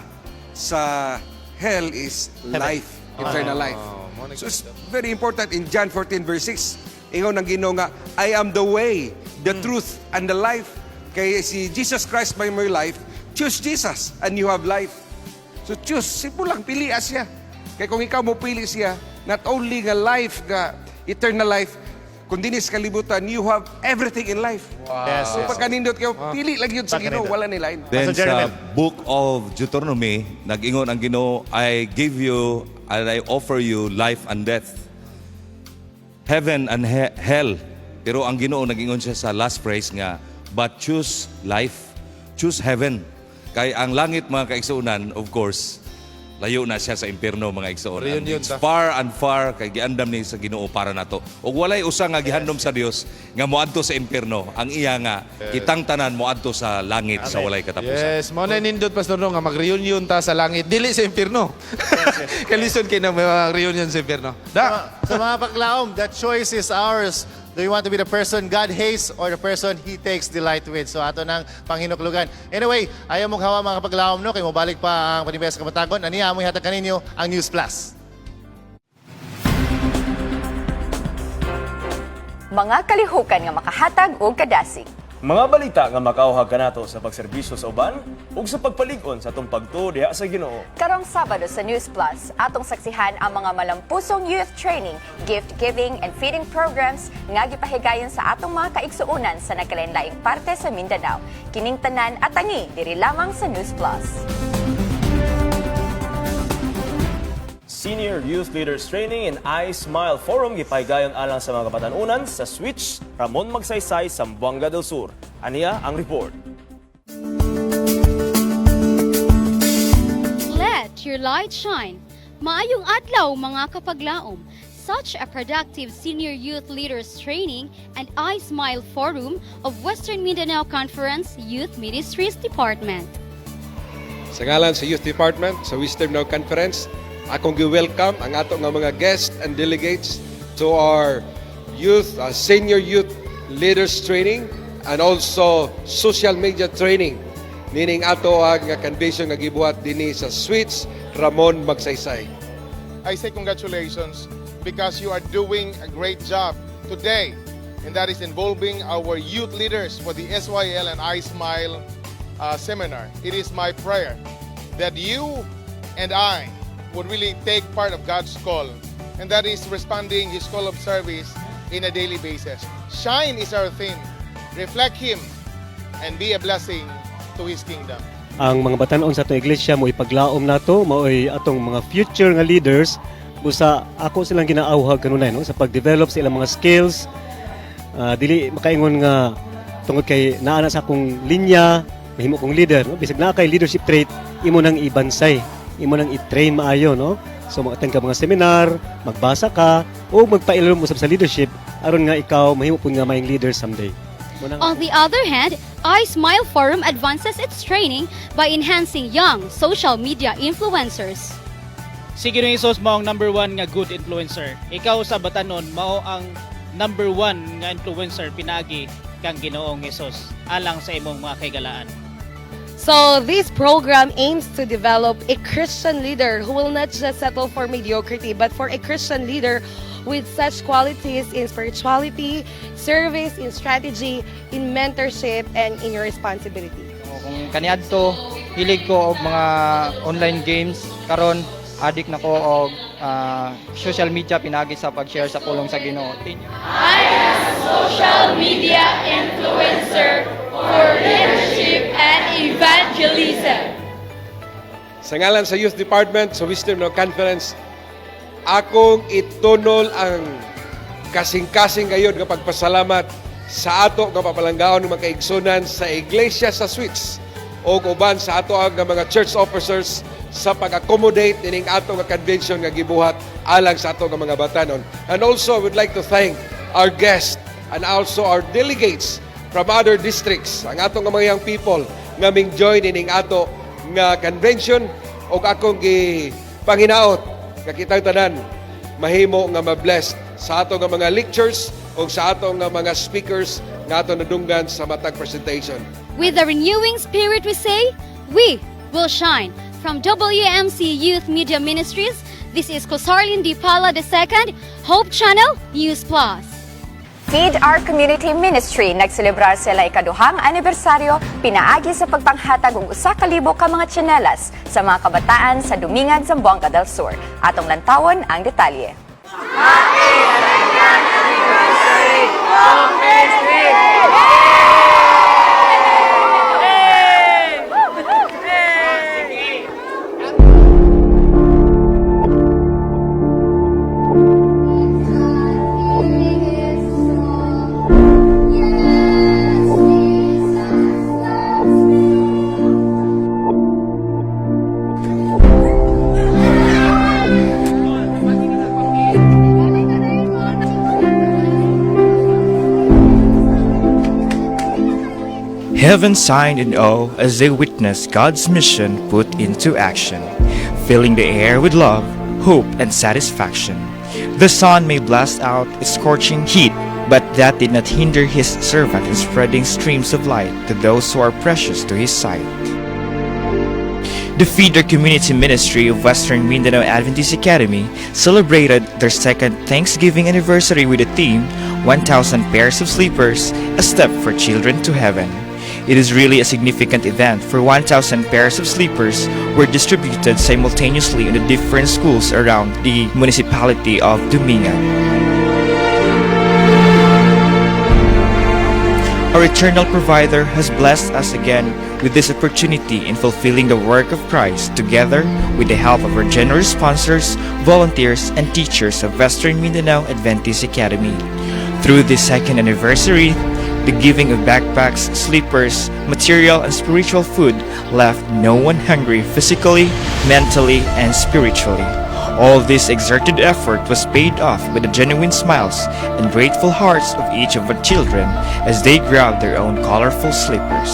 Speaker 10: hell is
Speaker 3: Heaven.
Speaker 10: Life, eternal life.
Speaker 12: Mo na
Speaker 10: So it's very important in John 14 verse 6, ingon ng Ginoo nga, "I am the way, the truth, and the life." Kay si Jesus Christ may more life, choose Jesus and you have life. So choose, simple lang, pili siya. Kay kung ikaw mo pili siya, not only nga life, nga eternal life, kundi ni sa kalibutan, you have everything in life. So pagkanindot kayo, pili lang yun sa Ginoo,
Speaker 3: Pagkanindot.
Speaker 10: wala ni lain.
Speaker 9: Then
Speaker 3: Pastor Jeremy.
Speaker 9: sa book of Deuteronomy, nag-ingon ang Ginoo, "I give you and I offer you life and death. Heaven and hell." Pero ang Ginoo nag-ingon siya sa last phrase nga, "But choose life, choose heaven." Kay ang langit, mga kaigsuonan, of course, layo na siya sa impierno, mga igsuonan.
Speaker 12: Reunion
Speaker 9: It's
Speaker 12: ta.
Speaker 9: far and far kay giandam ni sa Ginoo para nato. Ug walay usa nga gihandom sa Dios nga moadto sa impierno. Ang iya nga kitang tanan moadto sa langit sa walay katapusan.
Speaker 12: Yes, mo na nindot, Pastor, no nga mag-reunion ta sa langit dili sa impierno. Kay lisod kay na may reunion sa impierno. Da.
Speaker 3: Sa mga paglaom, the choice is ours. Do you want to be the person God hates or the person He takes delight with? So ato nang panghinuklugan. Anyway, ayaw mong hawa, mga kapaglaom, no, kay mobalik pa ang Panimbaya sa Kabuntagon. Aniya amoy hatag kaninyo ang News Plus.
Speaker 2: Mga kalihukan nga makahatag og kadasig.
Speaker 7: Mga balita nga makauhag kanato sa pagserbisyo sa uban ug sa pagpalig-on sa atong pagtuo diha sa Ginoo.
Speaker 2: Karong Sabado sa News Plus, atong saksihan ang mga malampusong youth training, gift giving and feeding programs nga gipahigayon sa atong mga kaigsuonan sa nagkalain-laing parte sa Mindanao. Kining tanan atangi diri lamang sa News Plus.
Speaker 7: Senior Youth Leaders Training and I Smile Forum gipahigayon alang sa mga kabatan-unan sa Switch Ramon Magsaysay, Zamboanga del Sur. Aniya ang report.
Speaker 5: Let your light shine. Maayong adlaw, mga kapaglaom. Such a productive Senior Youth Leaders Training and I Smile Forum of Western Mindanao Conference Youth Ministries Department.
Speaker 10: Sa ngalan sa Youth Department sa Western Mindanao Conference, akong gi-welcome ang ato nga mga guests and delegates to our youth senior youth leaders training and also social media training nining ato ang nga convention nga gibuhat dinhi sa Switch Ramon Magsaysay.
Speaker 16: I say congratulations because you are doing a great job today, and that is involving our youth leaders for the SYL and iSmile seminar. It is my prayer that you and I would really take part of God's call, and that is responding His call of service in a daily basis. Shine is our theme. Reflect Him and be a blessing to His kingdom.
Speaker 14: Ang mga batan-on sa atong iglesia mo ipaglaom nato maoy atong mga future nga leaders, busa ako silang ginaawhag kanunay, no, sa pag-develop sa ilang mga skills. Dili makaingon nga tungod kay naa na sa akong linya mahimo kong leader, no? Bisag naa kay leadership trait, imo nang ibansay, imo nang i-train maayo, no? So mag-attend ka mga seminar, magbasa ka o magpailalom usab sa leadership aron nga ikaw mahimo pud nga maing leader someday. Mo nang
Speaker 5: On the other hand, I Smile Forum advances its training by enhancing young social media influencers.
Speaker 17: Si Ginoong Hesus mao ang number one nga good influencer. Ikaw sa batanon mao ang number one nga influencer pinagi kang Ginoong Hesus alang sa imong mga kahigalaan.
Speaker 18: So, this program aims to develop a Christian leader who will not just settle for mediocrity, but for a Christian leader with such qualities in spirituality, service, in strategy, in mentorship, and in your responsibility.
Speaker 19: Kung kaniadto hilig ko og mga online games, karon adik na ko og social media pinagi sa pag-share sa pulong sa Ginoo.
Speaker 5: I am social media influencer for leadership and evangelism.
Speaker 10: Sa ngalan sa Youth Department sa Western Mindanao Conference, akong itunol ang kasing-kasing ngayon nga pagpasalamat sa ato nga papalanggaon ng mga kaigsunan sa Iglesia sa Switch. ug uban sa ato ang mga church officers sa pag-accommodate ining ato nga convention nga gibuhat alang sa ato nga mga batanon. And also, I would like to thank our guests and also our delegates from other districts, ang ato nga mga young people nga ming join ining ato nga convention, ug akong gi panginaot nga kitang tanan mahimo nga ma-blessed sa ato nga mga lectures o sa ato nga mga speakers nga ato nadunggan sa matag presentation.
Speaker 20: With a renewing spirit, we say, we will shine. From WMC Youth Media Ministries, this is Kosarlin Di Pala II, Hope Channel, News Plus.
Speaker 2: Feed Our Community Ministry, nagselebrar sila ikaduhang anibersaryo pinaagi sa pagpanghatag og 1,000 ka mga tsinelas sa mga kabataan sa Dumingag, Zamboanga del Sur. Atong lantawon ang detalye.
Speaker 21: Happy anniversary, Ministry!
Speaker 6: Heaven signed in awe as they witnessed God's mission put into action, filling the air with love, hope, and satisfaction. The sun may blast out its scorching heat, but that did not hinder his servant in spreading streams of light to those who are precious to his sight. The Feed Our Community Ministry of Western Mindanao Adventist Academy celebrated their second Thanksgiving anniversary with the theme 1,000 Pairs of Slippers, a Step for Children to Heaven. It is really a significant event, for 1,000 pairs of slippers were distributed simultaneously in the different schools around the municipality of Dumingag. Our eternal provider has blessed us again with this opportunity in fulfilling the work of Christ together with the help of our generous sponsors, volunteers, and teachers of Western Mindanao Adventist Academy. Through this second anniversary, the giving of backpacks, slippers, material, and spiritual food left no one hungry physically, mentally, and spiritually. All this exerted effort was paid off with the genuine smiles and grateful hearts of each of our children as they grabbed their own colorful slippers.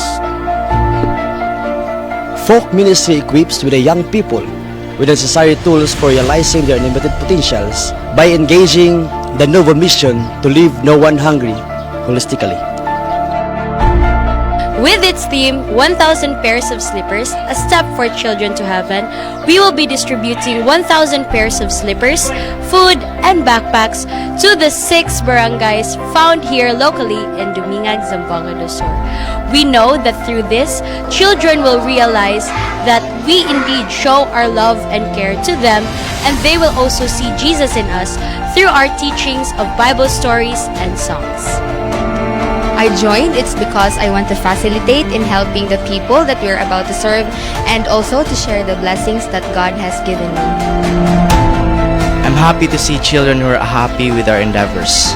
Speaker 22: Folk ministry equips with the young people with the necessary tools for realizing their unlimited potentials by engaging the noble mission to leave no one hungry holistically.
Speaker 20: With its theme, 1,000 Pairs of Slippers, a Step for Children to Heaven, we will be distributing 1,000 pairs of slippers, food, and backpacks to the six barangays found here locally in Dumingag, Zamboanga del Sur. We know that through this, children will realize that we indeed show our love and care to them, and they will also see Jesus in us through our teachings of Bible stories and songs.
Speaker 23: I joined, it's because I want to facilitate in helping the people that we're about to serve and also to share the blessings that God has given me.
Speaker 24: I'm happy to see children who are happy with our endeavors.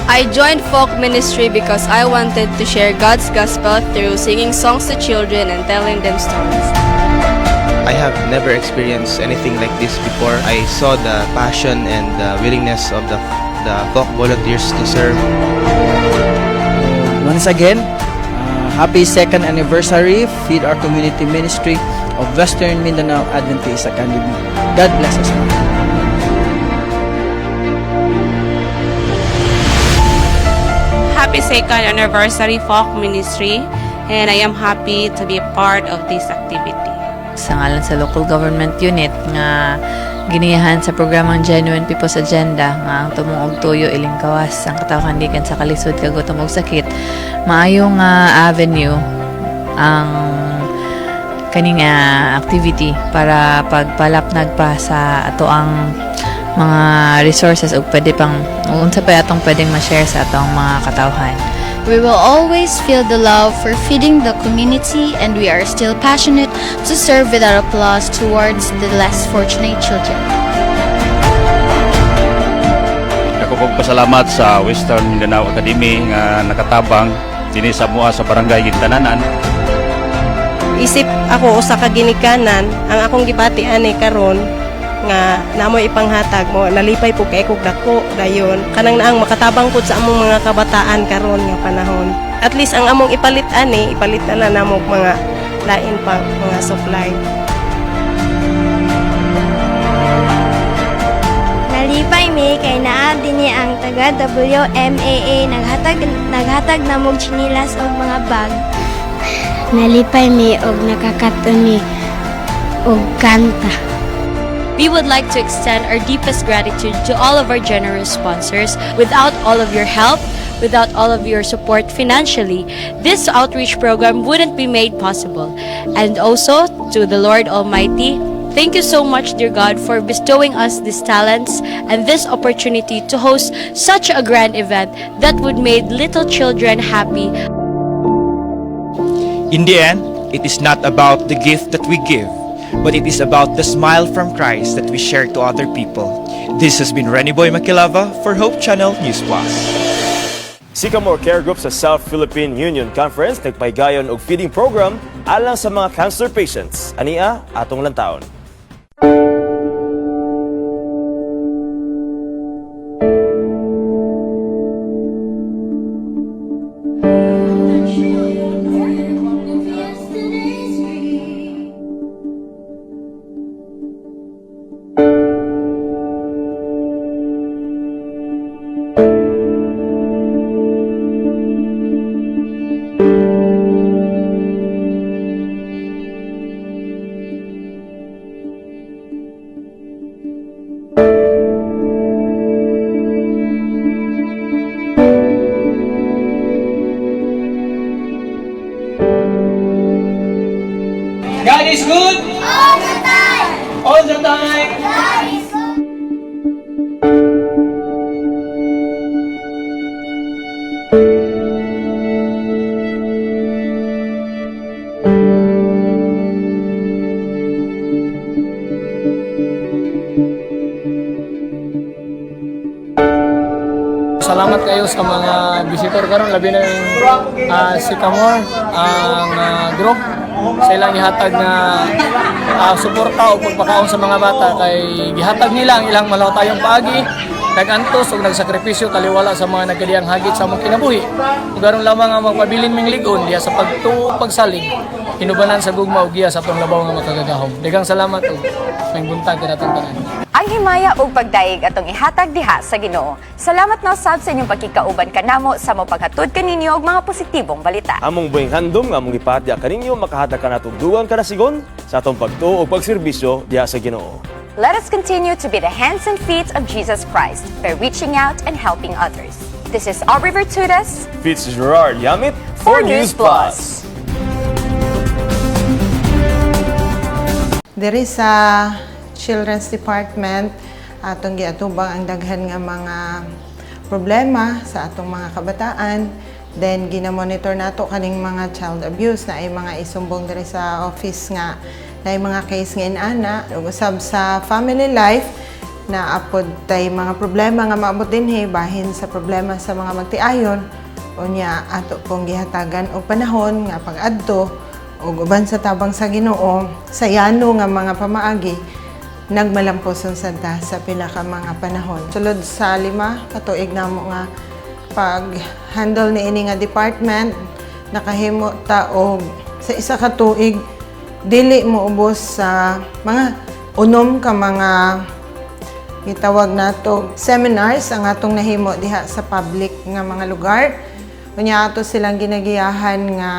Speaker 25: I joined folk ministry because I wanted to share God's gospel through singing songs to children and telling them stories.
Speaker 26: I have never experienced anything like this before. I saw the passion and the willingness of the folk volunteers to serve.
Speaker 27: Once again, happy second anniversary, Feed Our Community Ministry of Western Mindanao Adventist Academy. God bless us all.
Speaker 28: Happy second anniversary, Folk Ministry, and I am happy to be a part of this activity.
Speaker 29: Sa ngalan sa local government unit nga giniyahan sa programang Genuine People's Agenda nga ang tumong og tuyo ilingkawas ang katawhan gikan sa kalisod, kagutom ug sakit, maayo nga avenue ang kani nga activity para pagpalapnag pa sa ato ang mga resources ug pwede pang unsa pa atong pwedeng ma-share sa atong mga katawhan.
Speaker 30: We will always feel the love for feeding the community, and we are still passionate to serve without applause towards the less fortunate children.
Speaker 31: Ako pong pasalamat sa Western Mindanao Academy nga nakatabang dinhi sa amoa sa Barangay Gintananan.
Speaker 1: Isip ako usa ka ginikanan, ang akong gibati ani karon nga namoy ipanghatag mo, nalipay po kay kog dako dayon kanang naang makatabang pud sa among mga kabataan karon nga panahon. At least ang among ipalit ani, ipalit na lang namo og mga lain pang mga supply.
Speaker 30: Nalipay mi kay naa dinhi ang taga WMAA, naghatag namog tsinilas og mga bag.
Speaker 3: Nalipay mi og nakakaton mi og kanta.
Speaker 20: We would like to extend our deepest gratitude to all of our generous sponsors. Without all of your help, without all of your support financially, this outreach program wouldn't be made possible. And also to the Lord Almighty, thank you so much, dear God, for bestowing us these talents and this opportunity to host such a grand event that would make little children happy.
Speaker 6: In the end, it is not about the gift that we give, but it is about the smile from Christ that we share to other people. This has been Renny Boy Makilava for Hope Channel News Plus.
Speaker 4: Sycamore Care Group sa South Philippine Union Conference nagpaygayon og feeding program alang sa mga cancer patients. Ania atong lantawon.
Speaker 7: God is good. All the time. All the time. God is good.
Speaker 8: Salamat kayo sa mga visitor karon, labi na yung Sycamore ang group sa ilang gihatag nga suporta o pagpakaon sa mga bata, kay gihatag nila ang ilang malawtayong paagi, nagantos ug nagsakripisyo taliwala sa mga nagkadiyang hagit sa among kinabuhi. Ug aron lamang ang magpabilin ming lig-on diha sa pagtuo, pagsalig, hinubanan sa gugma ug giya sa atong labaw nga makagagahom. Daghang salamat ug maayong buntag kanatong tanan.
Speaker 2: Ang himaya ug pagdayeg atong ihatag diha sa Ginoo. Salamat na usab sa inyong pagkikauban kanamo sa mo paghatod kaninyo og mga positibong balita.
Speaker 4: Among buhing handom nga among gipahatya kaninyo makahatag kanatong dugang kanasigon sa atong pagtuo ug pagserbisyo diha sa Ginoo.
Speaker 2: Let us continue to be the hands and feet of Jesus Christ by reaching out and helping others. This is Aubrey Virtudes
Speaker 4: Fitz Gerard Yamit
Speaker 2: for News Plus.
Speaker 9: Diri sa Children's Department, atong giatubang ang daghan nga mga problema sa atong mga kabataan. Then gina-monitor nato kaning mga child abuse na ay mga isumbong diri sa office nga na ay mga case nga inana. Ug usab sa family life na apod tay mga problema nga maabot dinhi bahin sa problema sa mga magtiayon. Unya ato pong gihatagan og panahon nga pag-adto ug uban sa tabang sa Ginoo sa yano nga mga pamaagi, nagmalampuson sad ta sa pila ka mga panahon. Sulod sa 5 ka tuig namo nga pag-handle niini nga department, nakahimo ta og sa isa ka tuig dili mo ubos sa mga 6 ka mga gitawag nato seminars ang atong nahimo diha sa public nga mga lugar. Unya ato silang ginagiyahan nga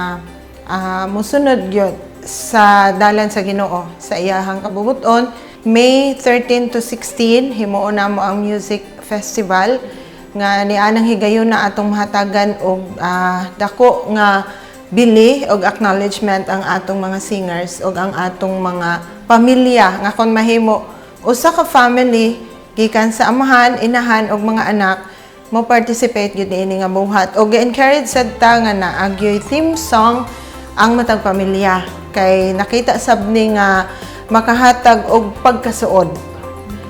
Speaker 9: musunod gyud sa dalan sa Ginoo sa iyahang kabubuton. May 13 to 16, himuon namo ang music festival nga nianang higayon na atong mahatagan og dako nga bili og acknowledgement ang atong mga singers og ang atong mga pamilya nga kon mahimo usa ka family gikan sa amahan, inahan og mga anak mo participate gyud niini nga buhat. Og gi-encourage sad ta nga naa gyoy theme song ang matag pamilya kay nakita sab ni nga makahatag og pagkasuod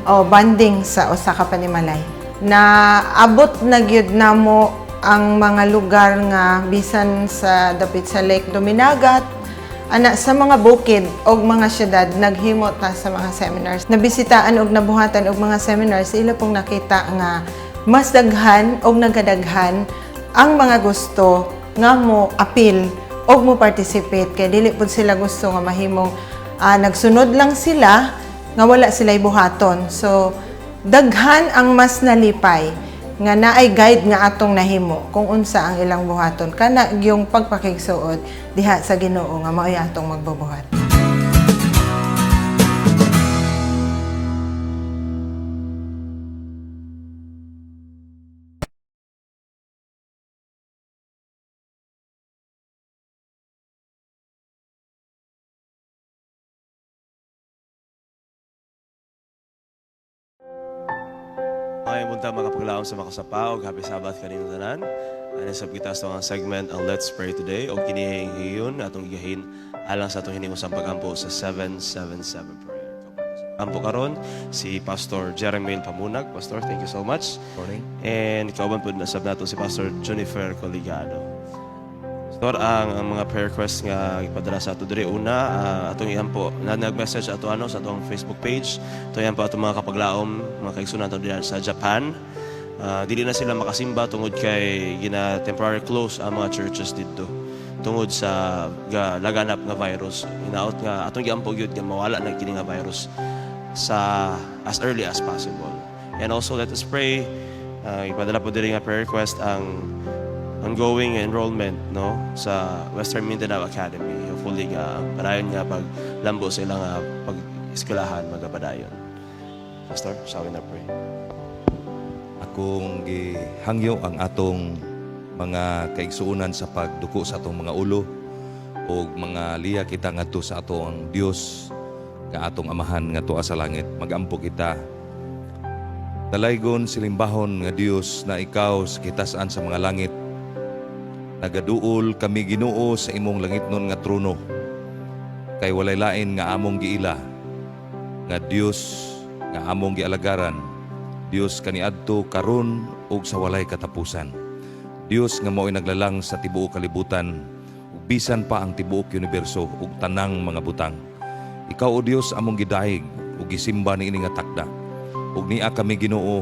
Speaker 9: o bonding sa usa ka panimalay. Na abot na gyud namo ang mga lugar nga bisan sa dapit sa Lake Duminagat. Ana sa mga bukid og mga syudad, naghimo ta sa mga seminars. Nabisitaan og nabuhatan og mga seminars, ila pong nakita nga mas daghan og nagkadaghan ang mga gusto nga mo apil og mo participate, kay dili pud sila gusto nga mahimong nagsunod lang sila nga wala sila buhaton. So daghan ang mas nalipay nga naay guide nga atong nahimo kung unsa ang ilang buhaton, kana yung pagpakigsuod diha sa Ginoo nga mao'y atong magbubuhat.
Speaker 4: Maayong buntag, mga kapaglaom sa makasapa, og happy Sabbath kanino tanan. Ano sa kita sa ang segment ang Let's Pray Today, og kini hiyon atong gigahin alang sa atong hiniusang pagampo sa 777 prayer. Ampo karon si Pastor Jeremy Pamunag. Pastor, thank you so much.
Speaker 5: Morning.
Speaker 4: And kauban pud na sab nato si Pastor Jennifer Coligado. Pastor, ang mga prayer requests nga ipadala sa ato diri, una, atong iampo na nag-message ato ano sa atong Facebook page. Ito yan po atong mga kapaglaom, mga kaigsunan nato diri sa Japan. Dili na sila makasimba tungod kay gina temporary close ang mga churches didto tungod sa laganap nga virus. Hinaot nga atong giampo gyud nga mawala na kini nga virus sa as early as possible. And also let us pray, ipadala po diri nga prayer request ang ongoing enrollment, no, sa Western Mindanao Academy. Hopefully nga padayon nga paglambo sa ilang pag-eskwelahan magapadayon. Pastor, shall we now pray?
Speaker 5: Akong gihangyo ang atong mga kaigsuonan sa pagduko sa atong mga ulo ug mga liya kita ngadto sa atong Dios nga atong Amahan nga tuwa sa langit. Magampo kita. Dalaygon silimbahon nga Dios na ikaw sa kitasan sa mga langit. Nagaduol kami, Ginoo, sa imong langitnon nga trono. Kay walay lain nga among giila nga Dios nga among gialagaran. Dios kaniadto, karon ug sa walay katapusan. Dios nga mao'y naglalang sa tibuok kalibutan ug bisan pa ang tibuok universo ug tanang mga butang. Ikaw, o Dios, among gidayeg ug gisimba niini nga takda. Ug niya kami, Ginoo,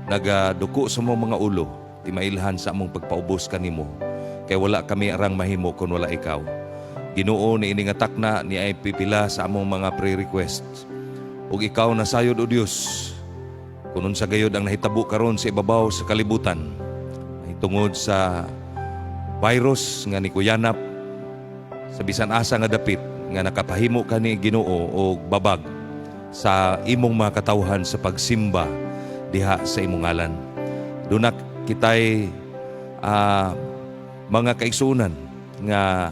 Speaker 5: nagaduko sa among mga ulo timailhan sa among pagpaubos kanimo, kay wala kami arang mahimo kun wala ikaw. Ginoo, niini nga takna ni ay pipila sa among mga pre-requests. Ug ikaw nasayod, o Dios, kun unsa gayod ang nahitabo karon sa ibabaw sa kalibutan tungod sa virus nga nikuyanap sa bisan asa nga dapit, nga nakapahimo kani, Ginoo, og babag sa imong mga katawhan sa pagsimba diha sa imong ngalan. Duna kitay mga kaigsuonan nga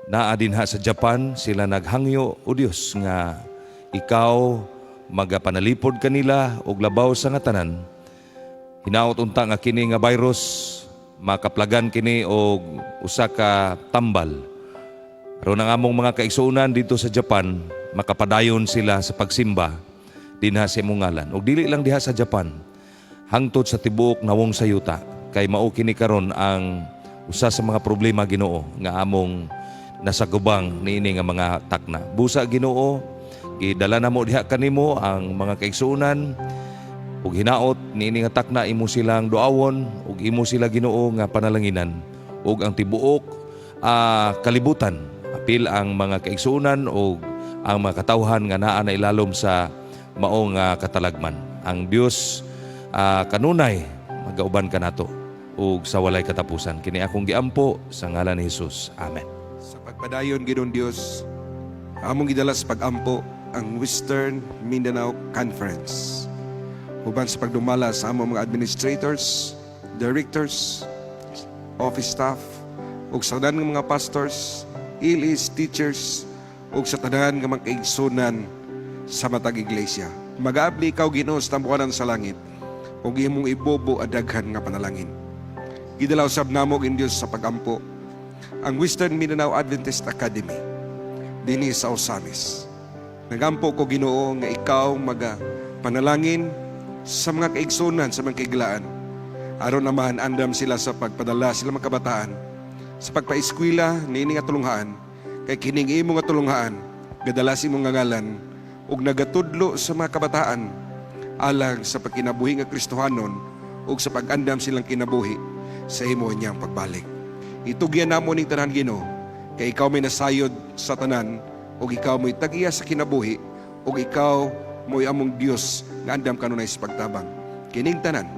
Speaker 5: naa dinha sa Japan, sila naghangyo, o Dios, nga ikaw magapanalipod kanila og labaw sa nga tanan. Hinaot unta nga kini nga virus makaplagan kini og usa ka tambal aron ang among mga kaigsuonan dito sa Japan makapadayon sila sa pagsimba dinha sa imong ngalan, ug dili lang diha sa Japan, hangtod sa tibuok nawong sa yuta, kay mao kini karon ang usa sa mga problema, Ginoo, nga among nasagubang niini nga mga takna. Busa, Ginoo, gidala namo diha kanimo ang mga kaigsuonan ug hinaot niini nga takna imo silang duawon ug imo sila, Ginoo, nga panalanginan, ug ang tibuok kalibutan, apil ang mga kaigsuonan ug ang mga katawhan nga naa na ilalom sa maong katalagman. Ang Dios kanunay magauban kanato ug sa walay katapusan. Kini akong giampo sa ngalan ni Jesus. Amen.
Speaker 10: Sa pagpadayon, Ginoong Dios, among gidala sa pagampo ang Western Mindanao Conference. Uban sa pagdumala sa among mga administrators, directors, office staff, ug sa tanan nga mga pastors, LEs, teachers, ug sa tanan nga mga kaigsunan sa matag iglesia. Magaabli ikaw, Ginoo, sa tambukanan sa langit, ug imong ibobo ang daghan nga panalangin. Gidala usab namo, Ginoong Dios, sa pagampo ang Western Mindanao Adventist Academy dinhi sa Ozamiz. Nagampo ko, Ginoo, nga ikaw maga panalangin sa mga kaigsunan, sa mga kaiglaan, aron naman andam sila sa pagpadala sila mga kabataan sa pagpaeskwela niini nga tulunghaan. Kay kining imo nga tulunghaan, gadala sa imong nga ngalan ug nagatudlo sa mga kabataan alang sa pagkinabuhi nga Kristohanon ug sa pag-andam silang kinabuhi sa imo niyang pagbalik. Itugyan namo ning tanan, Ginoo, kay ikaw may nasayod sa tanan ug ikaw mo'y tag-iya sa kinabuhi ug ikaw mo'y among Dios nga andam kanunay sa pagtabang. Kining tanan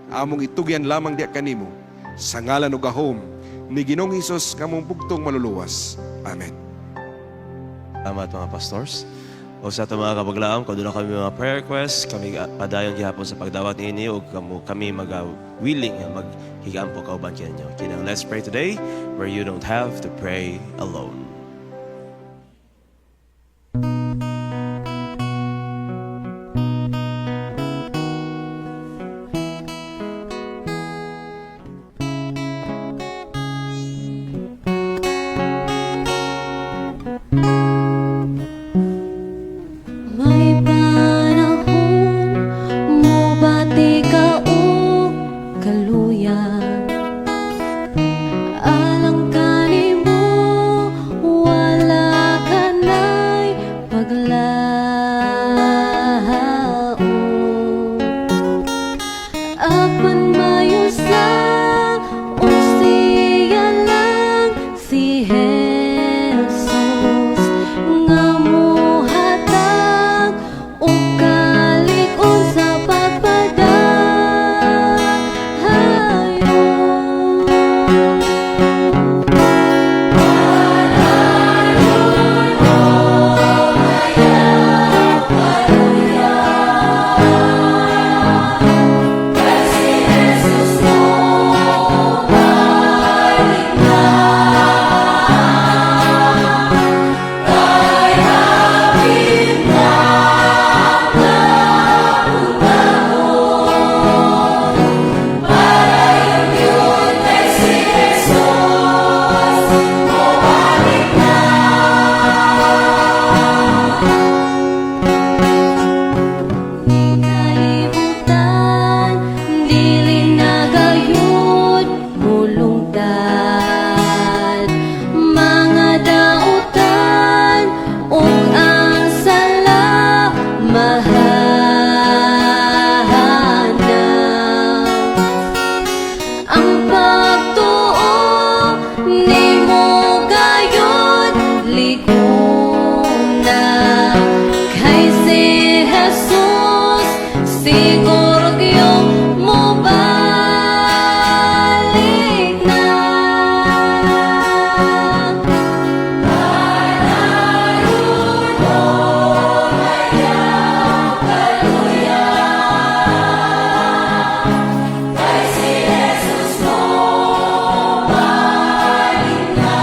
Speaker 10: among itugyan lamang diha kanimo sa ngalan ug gahom ni Ginoong Hesus nga among bugtong Manluluwas. Amen.
Speaker 4: Salamat, mga pastors. O sa atong mga kapaglaom, kung doon kami mga prayer requests, kami padayon gihapon sa pagdawat niini ug kamo kami maga willing nga maghigampo kauban ninyo. Kinang Let's Pray Today, where you don't have to pray alone.
Speaker 11: May panahon mobati ka og kaluya. Alang kanimo wala ka na'y paglaom. Apan mayo sa ug siya lang si Jesus nga muhatag og kalig-on sa pagpadayon. Padayon mo ayaw kaluya, kay si Jesus mobalik na. Kay hapit na kapuntaon. Padayon gyud kay si Jesus mobalik na. Ning kalibutan dili na gayud mulungtad. Mga dautan ug ang sala mahanaw. Ang pagtuo nimo gayud lig-on na, kay si Jesus siguro gyud mobalik na. Padayon mo ayaw kaluya, kay si Jesus mobalik na.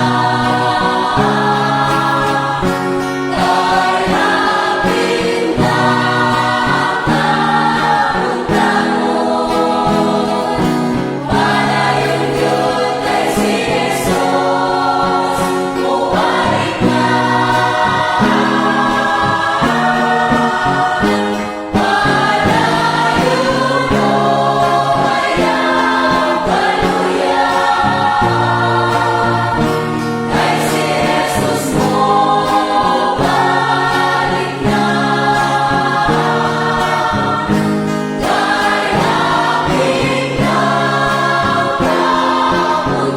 Speaker 11: Kay hapit na kapuntaon. Padayon gyud kay si Jesus mobalik na. Padayon mo ayaw kaluya, kay si Jesus mobalik na. Kay hapit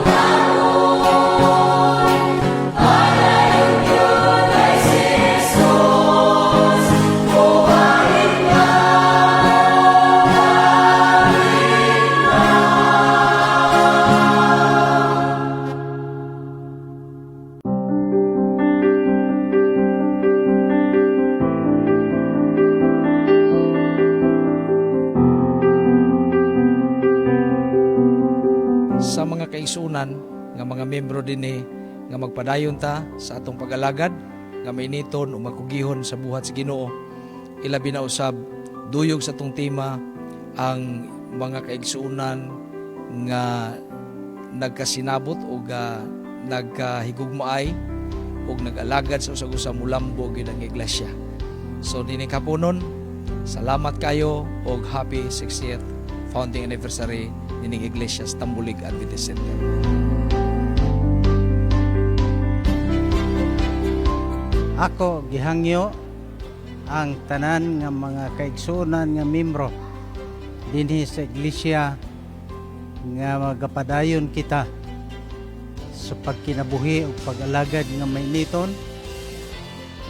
Speaker 11: na kapuntaon. Padayon gyud kay si Jesus mobalik na. Balik na.
Speaker 12: Sa mga kaigsunan nga mga membro dinhi nga magpadayon ta sa atong pag-alagad nga mainiton o magkugihon sa buhat sa Ginoo, ilabi na usab duyog sa atong tema ang mga kaigsuonan nga nagkasinabot o nagkahigugmaay ug nag-alagad sa usag-usa, mulambo gyud ang iglesia. So dinhi kapunon, salamat kayo og happy 60th founding anniversary nining iglesia sa Tambulig Adventist Center.
Speaker 13: Ako gihangyo ang tanan nga mga kaigsuonan nga membro dinhi sa iglesia nga magapadayon kita sa pagkinabuhi ug pag-alagad nga mainiton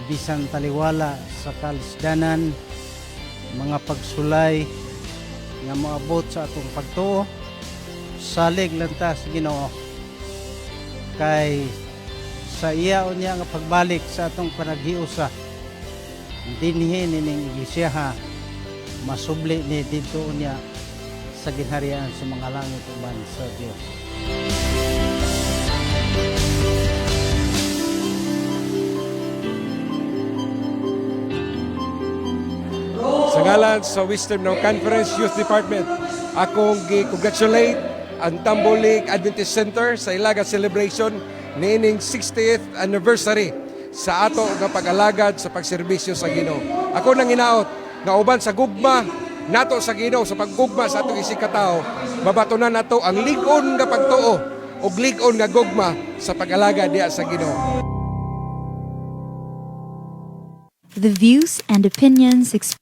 Speaker 13: bisan taliwala sa kalisdanan, mga pagsulay nga moabot sa atong pagtuo. Salig lang ta sa Ginoo kay sa iya unya nga pagbalik sa atong panaghiusa dinhi nining iglesia ha, masubli ni didto unya sa ginharian sa mga langit uban sa Dios.
Speaker 10: Sa ngalan sa Western Mindanao Conference Youth Department, akong gi-congratulate ang Tambulig Adventist Center sa Ilaga celebration niining 60th anniversary sa ato nga pag-alagad sa pagserbisyo sa Ginoo. Ako nang hinaot nga uban sa gugma nato sa Ginoo, sa paggugma sa atong isig katao, mabatunan nato ang lig-on nga pagtuo ug lig-on nga gugma sa pag-alagad diha sa Ginoo.
Speaker 14: The views and opinions expressed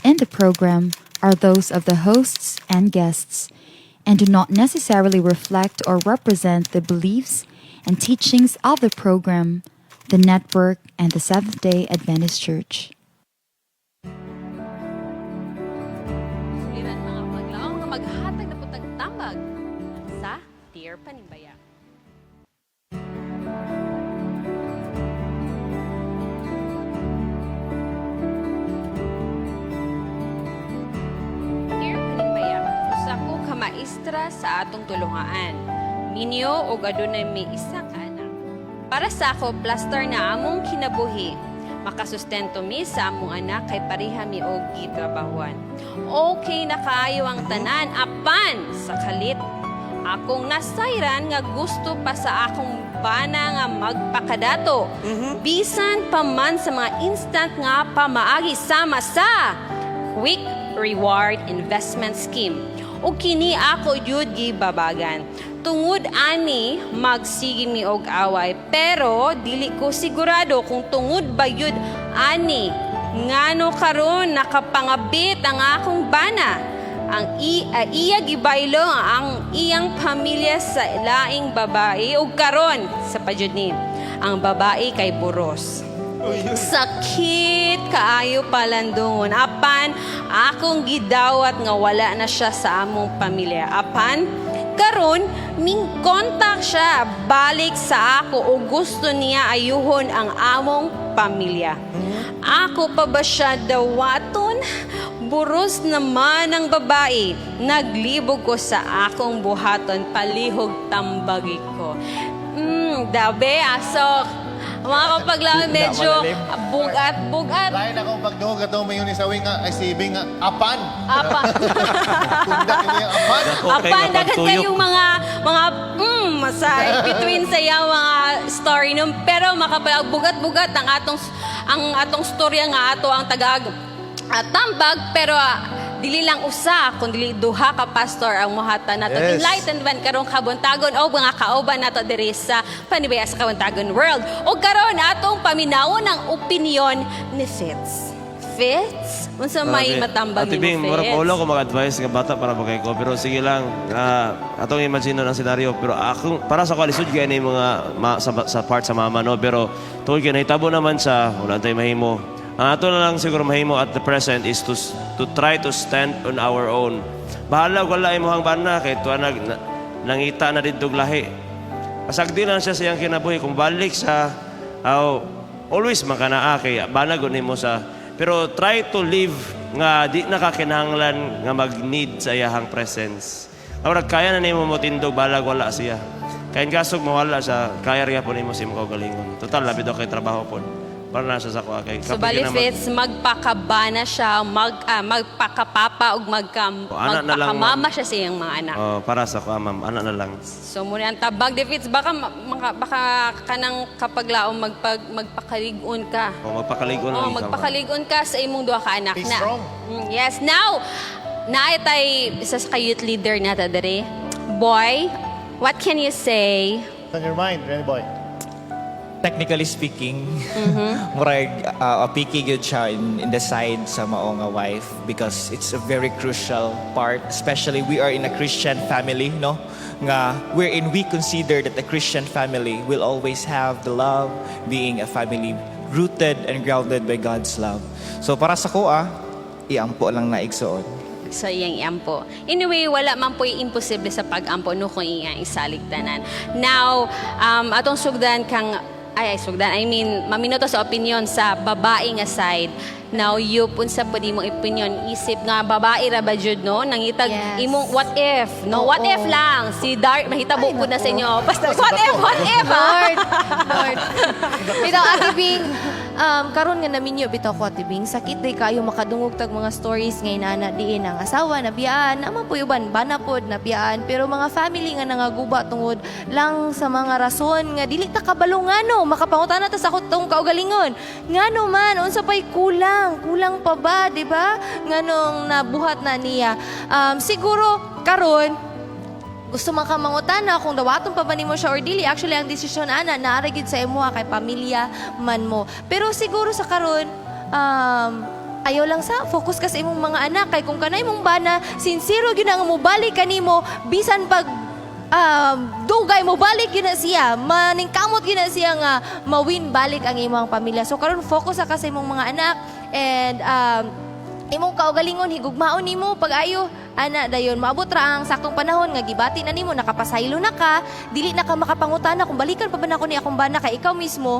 Speaker 14: in the program are those of the hosts and guests and do not necessarily reflect or represent the beliefs and teachings of the program, the network, and the Seventh day Adventist Church.
Speaker 2: Suliran, mga paglaom, nga maghatag na putag tambag sa Dear Panimbaya. Dear Panimbaya, usa ko ka maestra sa atong tulungaan. Minyo og adunay may isa ka anak. Para sa ako, plaster na among kinabuhi. Makasustento mi sa among anak kay pareha mi og gitrabahuan. Okay na kaayo ang tanan apan sa kalit akong nasayran nga gusto pa sa akong bana nga magpakadato. Bisan pa man sa mga instant nga pamaagi sama sa Quick Reward Investment Scheme. Ug kini ako jud gibabagan. Tungod ani magsige mi og away, pero dili ko sigurado kung tungod ba yud ani ngano karon nakapangabit ang akong bana. Ang iya gibaylo ang iyang pamilya sa laing babae ug karon sa pa jud ni ang babae kay buros. Sakit kaayo palandungon. Apan akong gidawat nga wala na siya sa among pamilya. Apan karon ming kontak siya balik sa ako o gusto niya ayuhon ang among pamilya. Ako pa ba siya dawaton? Buros naman ang babae. Naglibog ko sa akong buhaton, palihog tambagi ko. Dabe, asok. Mga kapaglaom, medyo bugat-bugat.
Speaker 15: Lain ako pagduhog ato mayon ni Sawing nga ay sibing nga apan.
Speaker 2: Apan.
Speaker 15: Apan.
Speaker 2: Apan, daghan kayong mga sa between sa iyang mga story nung pero makapalag bugat-bugat ang atong storya nga ato ang tagag at tambag, pero dili lang usa kun dili duha ka pastor ang muhata nato enlightenment karong kabuntagon o mga kauban nato diri sa Panibaya sa Kabuntagon World. O karon atong paminawon ang opinion ni Fitz. Fitz, unsa may
Speaker 4: Grabe.
Speaker 2: matambag
Speaker 4: Ate
Speaker 2: nimo,
Speaker 4: Bing, murag
Speaker 2: Fitz?
Speaker 4: ulo ko mag-advise nga bata para bagay ko. Pero sige lang, atong imagine ang senaryo. Pero akong, para sa kalisod kaya na yung mga sa part sa mama, no? Pero tungkol kay nahitabo naman siya, wala tayong mahimo. Ang ato na lang siguro mahimo at the present is to try to stand on our own. Bahala wala imong bana kay tuwa nangita na didtog lahi. Pasagdi lang siya sa iyang kinabuhi. Kung balik sa, aw, always man ka naa kay bana gud nimo sa, pero try to live nga di na ka kinahanglan nga mag-need sa iyahang presence. Awra kaya na nimo mo tindog balag wala siya. Kay in kasog mawala siya, kaya ra po nimo sa imong kaugalingon. Total labi daw kay trabaho pod. Para na siya sa kuha kay
Speaker 2: So
Speaker 4: kapag
Speaker 2: bali
Speaker 4: ginaman-
Speaker 2: Fitz, magpakabana siya, magpakapapa ug
Speaker 4: O, ana na lang,
Speaker 2: magpakamama siya sa iyang mga anak.
Speaker 4: Oh, para sa kuha ma'am, ana na lang.
Speaker 2: So muna ang tabag ni Fitz, baka baka kanang kapaglaom magpakalig-on ka.
Speaker 4: O magpakalig-on
Speaker 2: Oh,
Speaker 4: lang ikaw, ma'am.
Speaker 2: magpakalig-on ka sa imong duha ka anak
Speaker 15: Be
Speaker 2: na.
Speaker 15: strong.
Speaker 2: Yes, now naay tay isa sa ka youth leader nata diri. Boy, what can you say?
Speaker 15: On your mind, Renny Boy?
Speaker 6: Technically speaking, murag picky gyud siya in the side sa mao nga wife because it's a very crucial part, especially we are in a Christian family, no? Nga wherein we consider that the Christian family will always have the love, being a family rooted and grounded by God's love. So para sa ko iampo lang na, igsoon.
Speaker 20: So, iyang iampo. Anyway, wala man po imposible sa pag-ampo no kung iyang isalig tanan. Now, atong sugdan kang ay, ay sugdan. I mean, mamino ta sa opinion sa babae nga side. Now, you unsa pud imong opinion isip nga babae ra ba jud, no? Nangitag imong what if, no? What
Speaker 2: Oo.
Speaker 20: if lang si Dark mahitabo pud na sa inyo. Basta what if, what if, ah?
Speaker 2: Lord, Lord. Bitaw, Ate Bing, karon nga naminyo bitaw ko, Ate Bing, sakit day kayo makadungog tag mga stories ngay nana diin ang asawa nabiyaan, naman po uban bana pod nabiyaan, pero mga family nga nangaguba tungod lang sa mga rason nga dili ta kabalo ngano, makapangutana ta sa atong kaugalingon. Ngano man, unsa pay kulang, kulang pa ba, di ba? Nganong nabuhat na niya. Siguro karon gusto man ka mangutana kung dawaton pa ba nimo siya or dili. Actually, ang desisyon ana naa gyud sa imo kay pamilya man mo. Pero siguro sa karon, ayaw lang sa focus ka sa imong mga anak kay kung kanay mong bana sincero gyud ang mobalik kanimo bisan pag dugay mo balik gyud na siya, maningkamot gyud na siya nga mawin balik ang imong pamilya. So karon focus ka sa imong mga anak and imong kaugalingon, higugmaon nimo pag-ayo ana. Dayon maabot ra ang saktong panahon nga gibati na nimo, nakapasaylo na ka, dili na ka makapangutana kung balikan pa ba nako ni akong bana kay ikaw mismo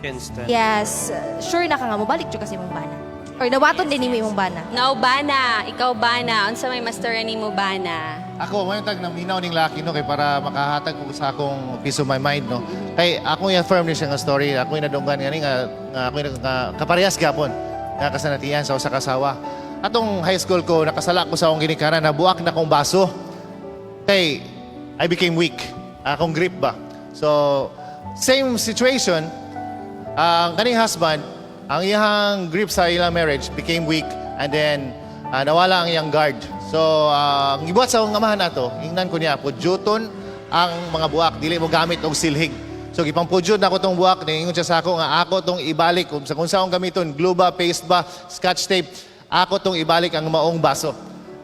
Speaker 4: Instant.
Speaker 2: Yes, sure na ka nga mobalik jud kasi imong bana or dawaton din nimo imong bana.
Speaker 20: Now, bana, ikaw bana, unsa may mastorya nimo, bana?
Speaker 15: Ako, may tag naminaw ning laki, no, kay para makahatag ko sa akong peace of my mind, no. Kay ako i-affirm ni siya nga story, ako nadunggan ngani nga ako nga kaparehas gyapon nga kasanatian sa usa ka asawa. Atong high school ko, nakasala ko sa akong ginikanan, nabuak na kong baso. Kay I became weak. Akong grip ba. So, same situation, ang kaning husband, ang iyang grip sa ilang marriage became weak and then nawala ang iyang guard. So, ang gibuhat sa akong amahan nato, ingnan ko niya, pudyuton ang mga buak, dili mo gamit og silhig. So, gipangpudyot na ko tong buak, niingon siya sa ako nga ako tong ibalik, kung sa akong gamiton, glue ba, paste ba, scotch tape, ako tong ibalik ang maong baso.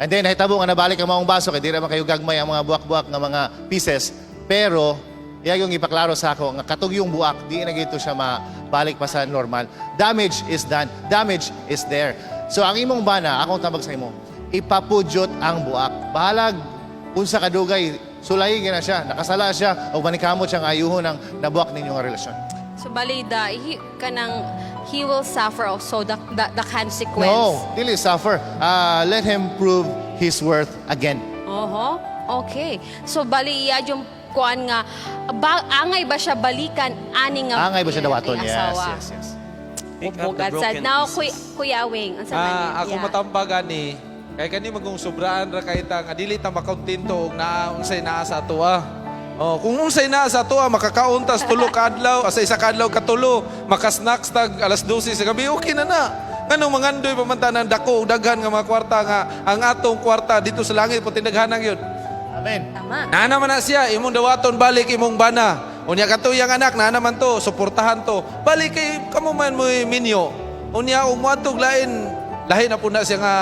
Speaker 15: And then, nahitabo nga nabalik ang maong baso, kay di ra man kayo gagmay ang mga buak-buak nga mga pieces. Pero, iya yung ipaklaro sa ako nga katong yung buak, di na gito siya mabalik pa sa normal. Damage is done. Damage is there. So ang imong bana, akong tabag sa imo, ipapudyot ang buak. Bahalag unsa kadugay, sulayi na siya, nakasala siya, o manikamot siyang ayuhon ang nabuak ninyo nga relasyon.
Speaker 20: So bali da he kanang he will suffer also the consequence.
Speaker 15: No, dili suffer. Let him prove his worth again.
Speaker 20: Oho. Okay. So bali iya yung kuan nga ba, angay ba siya balikan ani nga
Speaker 15: Angay ba siya dawaton?
Speaker 20: ay
Speaker 15: Yes,
Speaker 20: asawa?
Speaker 15: yes.
Speaker 4: Pick up the
Speaker 20: Bugad sad.
Speaker 4: broken
Speaker 20: Now,
Speaker 4: pieces.
Speaker 20: Kuya, Kuya Wing, unsa man
Speaker 16: Ah, ako matambag ani kay kani magong sobraan ra kay ta nga dili ta makontento og naa unsay naa sa atoa. Oh, kung unsay naa sa atoa makakaon tas tulo ka adlaw, asa isa ka adlaw katulo, makasnacks tag alas 12 sa gabi, okay na na. Nganong mangandoy pa man ta ng dako og daghan nga mga kwarta nga ang atong kwarta dito sa langit pati daghanan gyud.
Speaker 15: Amen.
Speaker 2: Tama.
Speaker 16: Naa naman na siya, imong dawaton balik imong bana. Unya kato yang anak, naa naman to, suportahan to. Balik kay kamo man mo minyo. Unya ug moadtog lain, lahi na po na siya nga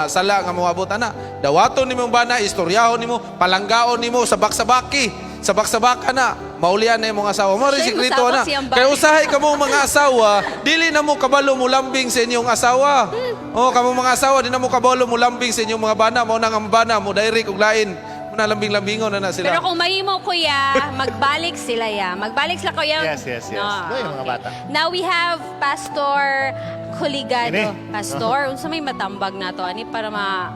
Speaker 16: sala nga moabot ana. Dawaton nimo bana, istoryahon nimo, palanggaon nimo, sabak-sabaki. Sabak-sabaka na, maulian na imong asawa. Mo rin
Speaker 20: Siya
Speaker 16: sikreto
Speaker 20: musabak
Speaker 16: ana.
Speaker 20: siyang bana.
Speaker 16: Kay usahay kamo mga asawa, dili na mo kabalo mo lambing sa inyong asawa. Oh, kamo mga asawa, di na mo kabalo mo lambing sa inyong mga bana. Mao nang ang bana mo direct og lain. Mo na lambing-lambingon na na sila.
Speaker 20: Pero kung mahimo, kuya, magbalik sila ya. Magbalik sila, kuya.
Speaker 15: Yes.
Speaker 20: No,
Speaker 15: Go yung mga
Speaker 20: okay.
Speaker 15: bata.
Speaker 20: Now we have Pastor Coligado.
Speaker 15: Ini.
Speaker 20: Pastor, unsa may matambag na to ani para ma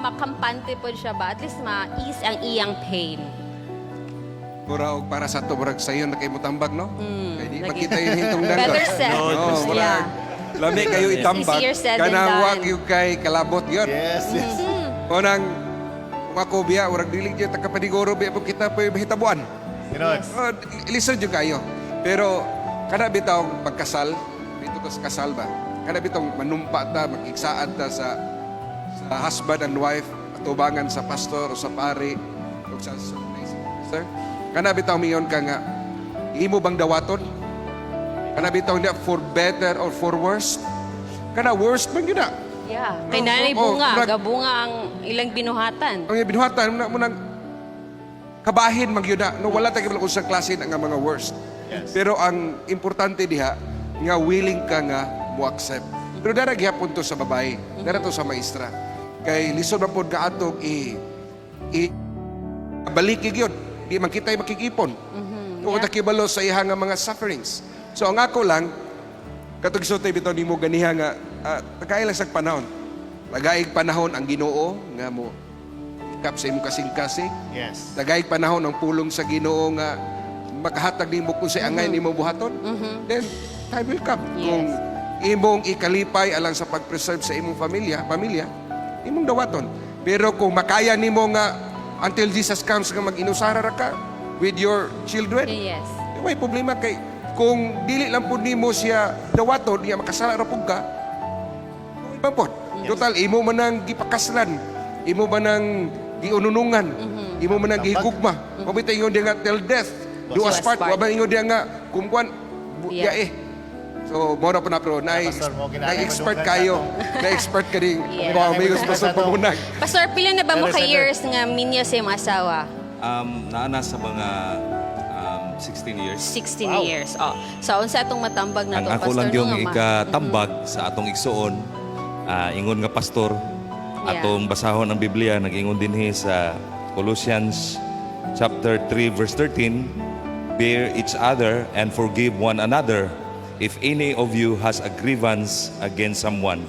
Speaker 20: makampante po siya ba? At least ma-ease ang iyang pain.
Speaker 10: Mura og para sa ato, murag sayon na kay motambag, no? Kay di
Speaker 20: lagi.
Speaker 10: makita yung hintungdan.
Speaker 20: Better said.
Speaker 10: No, murag lami kayo itambag.
Speaker 20: Easier said than
Speaker 10: Kanang
Speaker 20: done.
Speaker 10: wag yung kay kalabot yun.
Speaker 15: Yes.
Speaker 10: O nang kung ako biya, murag dili gyud ta kapaniguro biya po kita po mahitabuan.
Speaker 15: Yes.
Speaker 10: Oh, lisod jud kayo. Pero kada bitawng pagkasal, dito to sa kasal ba? Kada bitawng manumpa ta, makigsaad ta sa husband and wife, atubangan sa pastor o sa pari o sa sir. Kana bitaw miingon ka nga imo bang dawaton? Kana bitaw niya for better or for worse? Kana worst man gyud na.
Speaker 17: Yeah. Kay nanay
Speaker 10: Oh,
Speaker 17: bunga, gabunga ang ilang binuhatan.
Speaker 10: Ang binuhatan mo na mo nang kabahin man gyud na. No, wala ta kibalo kung sa klase na nga mga worst. Pero ang importante diha nga willing ka nga mo accept. Pero dara gihapon to sa babae, dara to sa maestra. Kay lisod man pod nga atong i i baliki gyud. Di man kita'y makikipon. Kung ta kibalo sa iha nga mga sufferings. So ang ako lang, katong gisulti bitaw nimo ganiha nga tagay lang sa panahon. Tagay panahon ang Ginoo nga mo ikap sa imong kasing-kasing. Tagay panahon ang pulong sa Ginoo nga makahatag nimo kung sa angay nimo buhaton. Then time will come. Kung imong ikalipay alang sa pag-preserve sa imong pamilya, imong dawaton. Pero kung makaya nimo nga until Jesus comes nga mag-inusara ra ka with your children, may problema kay kung dili lang pud nimo siya dawaton, niya makasala ra pud ka, iba pod. Total, imo man ang gipakaslan, imo man ang giununungan, imo man ang gihigugma. Mao bitay ingon diya nga till death do us part. Wa ba ingon diya nga kumkuan eh. So, mao ra po na pero na
Speaker 15: Pastor, mo ginagay
Speaker 10: expert
Speaker 15: madunggan
Speaker 10: kayo. Na expert ka din. Mga amigos, Pastor Pamunag.
Speaker 17: Pastor, pila na ba mo
Speaker 15: Pero,
Speaker 17: ka
Speaker 15: Senator.
Speaker 17: years nga minyo sa imong asawa?
Speaker 5: Naa na sa mga 16 years.
Speaker 17: 16 years. Oh. So unsa atong matambag na
Speaker 5: Ang
Speaker 17: to,
Speaker 5: ako
Speaker 17: Pastor?
Speaker 5: lang
Speaker 17: no,
Speaker 5: yung
Speaker 17: nga
Speaker 5: ikatambag sa atong igsuon, ingon nga pastor, atong basahon ang Biblia, nag-ingon dinhi sa Colossians chapter 3 verse 13, "Bear each other and forgive one another if any of you has a grievance against someone.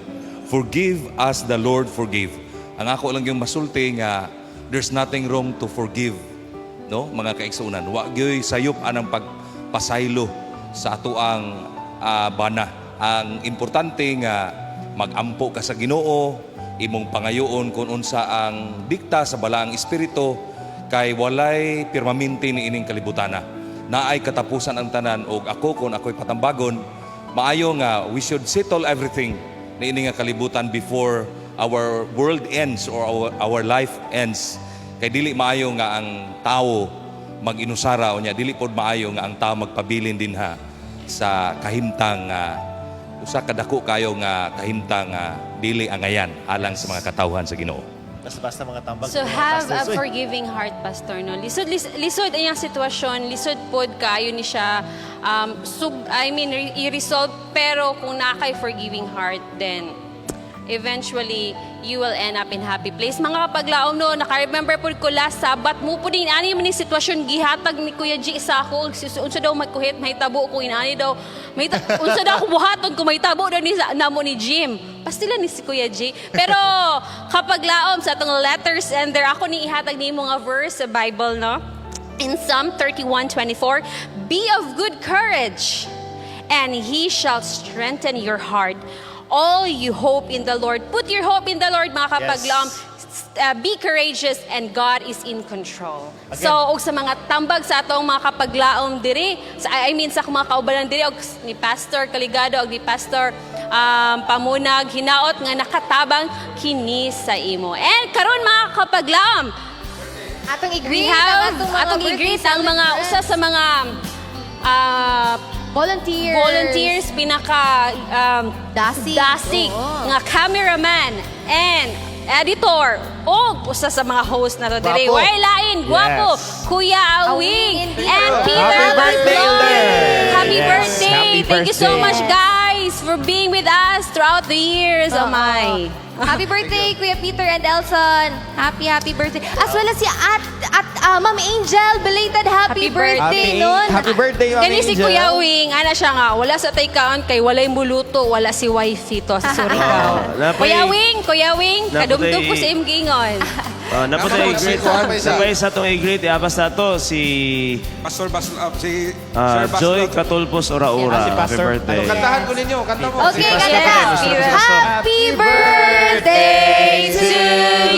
Speaker 5: Forgive as the Lord forgave." Ang ako lang yung masulti nga there's nothing wrong to forgive, no, mga kaigsuonan. Wa gyoy sayop anang pagpasaylo sa atoang bana. Ang importante nga magampo ka sa Ginoo, imong pangayoon kung unsa ang dikta sa balaang espiritu, kay walay permanente ni ining kalibutana. Naay katapusan ang tanan, og ako, kung ako'y patambagon, maayo nga we should settle everything ni ini nga kalibutan before our world ends or our life ends, kay dili maayo nga ang tao mag-inusara, unya dili pod maayo nga ang tao magpabilin dinha sa kahimtang nga usa ka dako kayo nga kahimtang nga dili angayan alang sa mga katawhan sa Ginoo.
Speaker 15: Basta-basta mga tambag.
Speaker 17: So
Speaker 15: mga
Speaker 17: have a
Speaker 15: pastors, uy.
Speaker 17: forgiving heart, Pastor, no. Lisod lisod ang sitwasyon, lisod pod kaayo ni siya I mean i-resolve, pero kung naa kay forgiving heart, then eventually you will end up in happy place. Mga kapaglaom, no, naka-remember pod ko last Sabat mo po din ani man ni sitwasyon gihatag ni Kuya G sa ako, unsa daw magkuhit mahitabo ko inani daw unsa daw ako buhaton kung mahitabo daw ni namo ni Jim. Pastila ni si Kuya G. Pero kapag laom sa atong letters and there, ako ni ihatag nimo nga verse sa Bible, no. In Psalm 31:24, "Be of good courage, and He shall strengthen your heart. All you hope in the Lord." Put your hope in the Lord, mga kapaglaom. Be courageous and God is in control.
Speaker 15: Again.
Speaker 17: So, og sa mga tambag sa atong mga kapaglaom diri, sa, I mean sa akong mga kaubanan diri og ni Pastor Kaligado og ni Pastor Pamunag, hinaot nga nakatabang kini sa imo. And karon, mga kapaglaom,
Speaker 2: atong
Speaker 17: we
Speaker 2: i-greet
Speaker 17: have
Speaker 2: ang atong mga
Speaker 17: atong
Speaker 2: birthday
Speaker 17: i-greet ang mga
Speaker 2: celebrants.
Speaker 17: usa sa mga
Speaker 2: volunteers.
Speaker 17: Volunteers, pinaka
Speaker 2: dasig,
Speaker 17: dasig nga cameraman and editor o usa sa mga host na to diri.
Speaker 6: Gwapo.
Speaker 17: Way lain, gwapo. Kuya Awing and Peter
Speaker 6: Happy birthday,
Speaker 17: Baslon.
Speaker 6: Elder.
Speaker 17: Happy birthday.
Speaker 6: Happy
Speaker 17: Thank you so
Speaker 6: birthday.
Speaker 17: much, guys, for being with us throughout the years. Oh my.
Speaker 2: Happy birthday, Kuya Peter and Elson. Happy, happy birthday. As well as si at Ma'am Angel, belated happy, birthday, nun.
Speaker 6: Happy birthday, Ma'am
Speaker 17: Kani si
Speaker 6: Angel.
Speaker 17: Kuya Wing, ana siya nga, wala sa tay kaon kay walay muluto, wala si wifey to sa Surigao.
Speaker 4: Oh,
Speaker 17: Kuya Wing, Kuya Wing, kadumdum ko sa imong giingon.
Speaker 4: Oh, napatay i-greet. Napay sa atong i-greet, iabas na to si
Speaker 10: Pastor Bas, si
Speaker 4: ah,
Speaker 10: Sir Baslot.
Speaker 4: Joy Katulpos Oraura.
Speaker 6: Ah, si
Speaker 4: Happy
Speaker 6: Pastor.
Speaker 4: birthday.
Speaker 16: Ano, kantahan ko ninyo, kanta mo.
Speaker 2: Okay,
Speaker 4: Si Pastor
Speaker 2: kanta.
Speaker 4: Pastor, Pastor.
Speaker 2: Happy birthday
Speaker 17: to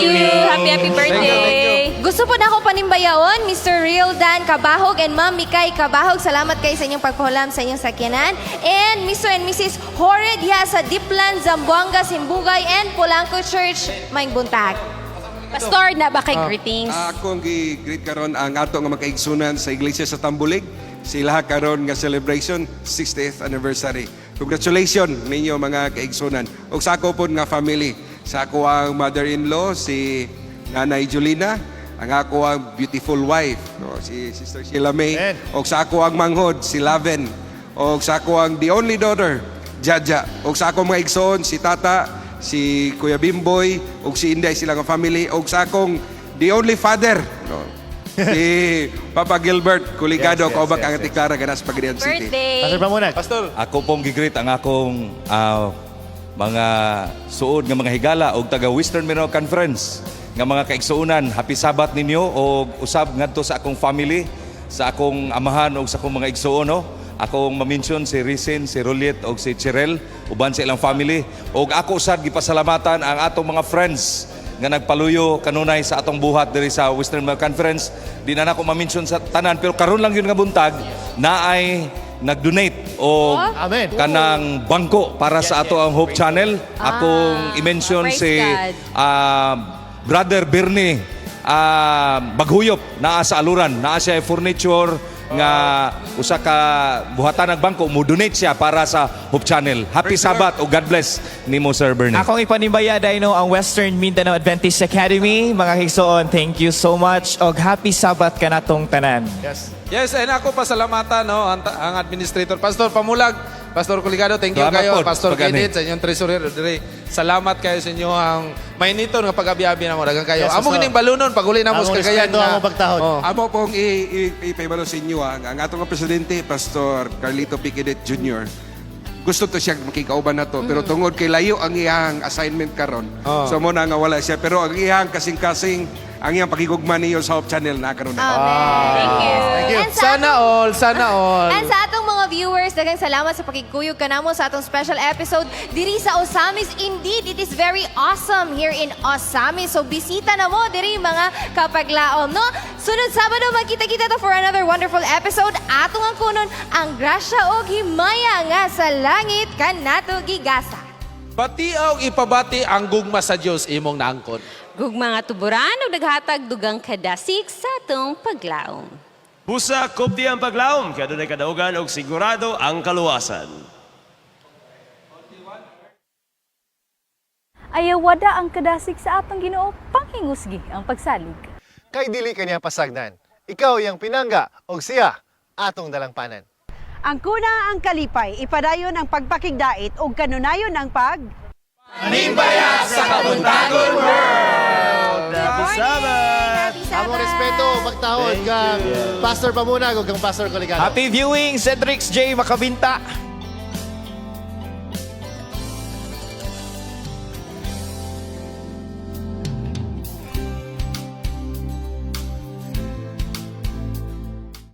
Speaker 17: you. Happy, happy birthday.
Speaker 2: Gusto po na ako panimbayaon, Mr. Real Dan Kabahog and Ma'am Mikay Kabahog. Salamat kayo sa inyong pagpahulam sa inyong sakyanan. And Mr. and Mrs. Horrid ya sa Diplan, Zamboanga, Simbugay, and Polanco Church. Maayong buntag.
Speaker 17: Pastor, na ba kay greetings?
Speaker 10: Akong gi-greet karon ang ato nga makaigsunan sa Iglesia sa Tambulig. Sila karon nga celebration 60th anniversary. Congratulations ninyo, mga kaigsunan. Ug sa ako pod nga family, sa ako ang mother-in-law si Nanay Julina, ang ako ang beautiful wife, no, si Sister Sheila May, ug sa ako ang manghod si Laven, ug sa ako ang the only daughter Jaja, ug sa ako mga igsoon si Tata, si Kuya Bimboy, ug si Inday, sila nga family, ug sa akong the only father, no, si Papa Gilbert Kuligado, kaubag ang Tiklara ganas Pagadian City.
Speaker 17: Birthday.
Speaker 15: Pastor Pamunag.
Speaker 16: Pastor.
Speaker 5: Ako pong gi-greet ang akong mga suod nga mga higala og taga Western Mindanao Conference nga mga kaigsuonan. Happy Sabbath ninyo og usab ngadto sa akong family, sa akong amahan og sa akong mga igsuon, no. Akong ma-mention si Rizin, si Ruliet og si Chirel uban sa ilang family. Og ako sad gipasalamatan ang atong mga friends nga nagpaluyo kanunay sa atong buhat diri sa Western Mindanao Conference. Di na nako ma-mention sa tanan, pero karon lang yun nga buntag naay nag-donate o
Speaker 15: Amen.
Speaker 5: kanang bangko para sa ato ang Hope Channel. Akong i-mention
Speaker 17: praise
Speaker 5: si
Speaker 17: God.
Speaker 5: Brother Bernie Baghuyop, naa sa Aluran, naa siya furniture nga usa ka buhatan ng bangko, mo donate siya para sa Hope Channel. Happy Sabbath o God bless nimo, Sir Bernie.
Speaker 6: Akong ipanibaya dayno ang Western Mindanao Adventist Academy. Mga kaigsoon, thank you so much. Og happy Sabbath kanatong tanan.
Speaker 15: Yes.
Speaker 16: Yes, and ako pasalamatan, no, ang administrator Pastor Pamulag, Pastor Kuligado, thank you
Speaker 5: Salamat
Speaker 16: kayo,
Speaker 5: po,
Speaker 16: Pastor
Speaker 5: pag-ani.
Speaker 16: Kenneth, sa inyong treasurer dire. Salamat kayo sa inyo ang mainiton nga pag-abi-abi namo, daghang kayo.
Speaker 15: Yes,
Speaker 16: Amo
Speaker 15: Pastor.
Speaker 16: kining balunon pag uli namo sa
Speaker 15: Among
Speaker 16: Cagayan.
Speaker 15: respeto, among pagtahod.
Speaker 16: Oh.
Speaker 10: Amo pong ipaibalo sa inyo ang atong nga presidente, Pastor Carlito Piquidet Jr. Gusto to siya makikauban na to, pero tungod kay layo ang iyang assignment karon.
Speaker 16: Oh.
Speaker 10: So mo na nga wala siya, pero ang iyang kasing-kasing, ang iyang pakigugma niyo sa Hope Channel na karon na.
Speaker 17: Thank you.
Speaker 15: Thank you.
Speaker 2: And sa
Speaker 16: Sana all, sana all.
Speaker 2: And sa atong mga viewers, daghang salamat sa pakigkuyog kanamo sa atong special episode diri sa Ozamiz. Indeed, it is very awesome here in Ozamiz. So bisita na mo diri, mga kapaglaom, no? Sunod Sabado magkita-kita ta for another wonderful episode. Atong ang kunon ang grasya og himaya nga sa langit kanato gigasa.
Speaker 16: Bati og ipabati ang gugma sa Dios imong naangkon.
Speaker 17: Gugma nga tuburan og naghatag dugang kadasig sa atong paglaom.
Speaker 4: Busa kupti ang paglaom, kaya dunay kadaugan og sigurado ang kaluwasan.
Speaker 2: Ayawada ang kadasig sa atong Ginoo, panghingusgi ang pagsalig.
Speaker 15: Kay dili kaniya pasagdan. Ikaw iyang pinangga og siya atong dalangpanan.
Speaker 18: Ang kuna ang kalipay, ipadayon ang pagpakigdait ug kanunayon ang pag
Speaker 6: Manimbaya sa kabuntagon world!
Speaker 4: Happy Sabbath!
Speaker 15: Among respeto pagtahod kang Pastor Pamunag ug kang Pastor Coligado.
Speaker 6: Happy viewing, Cedric J. Makabinta.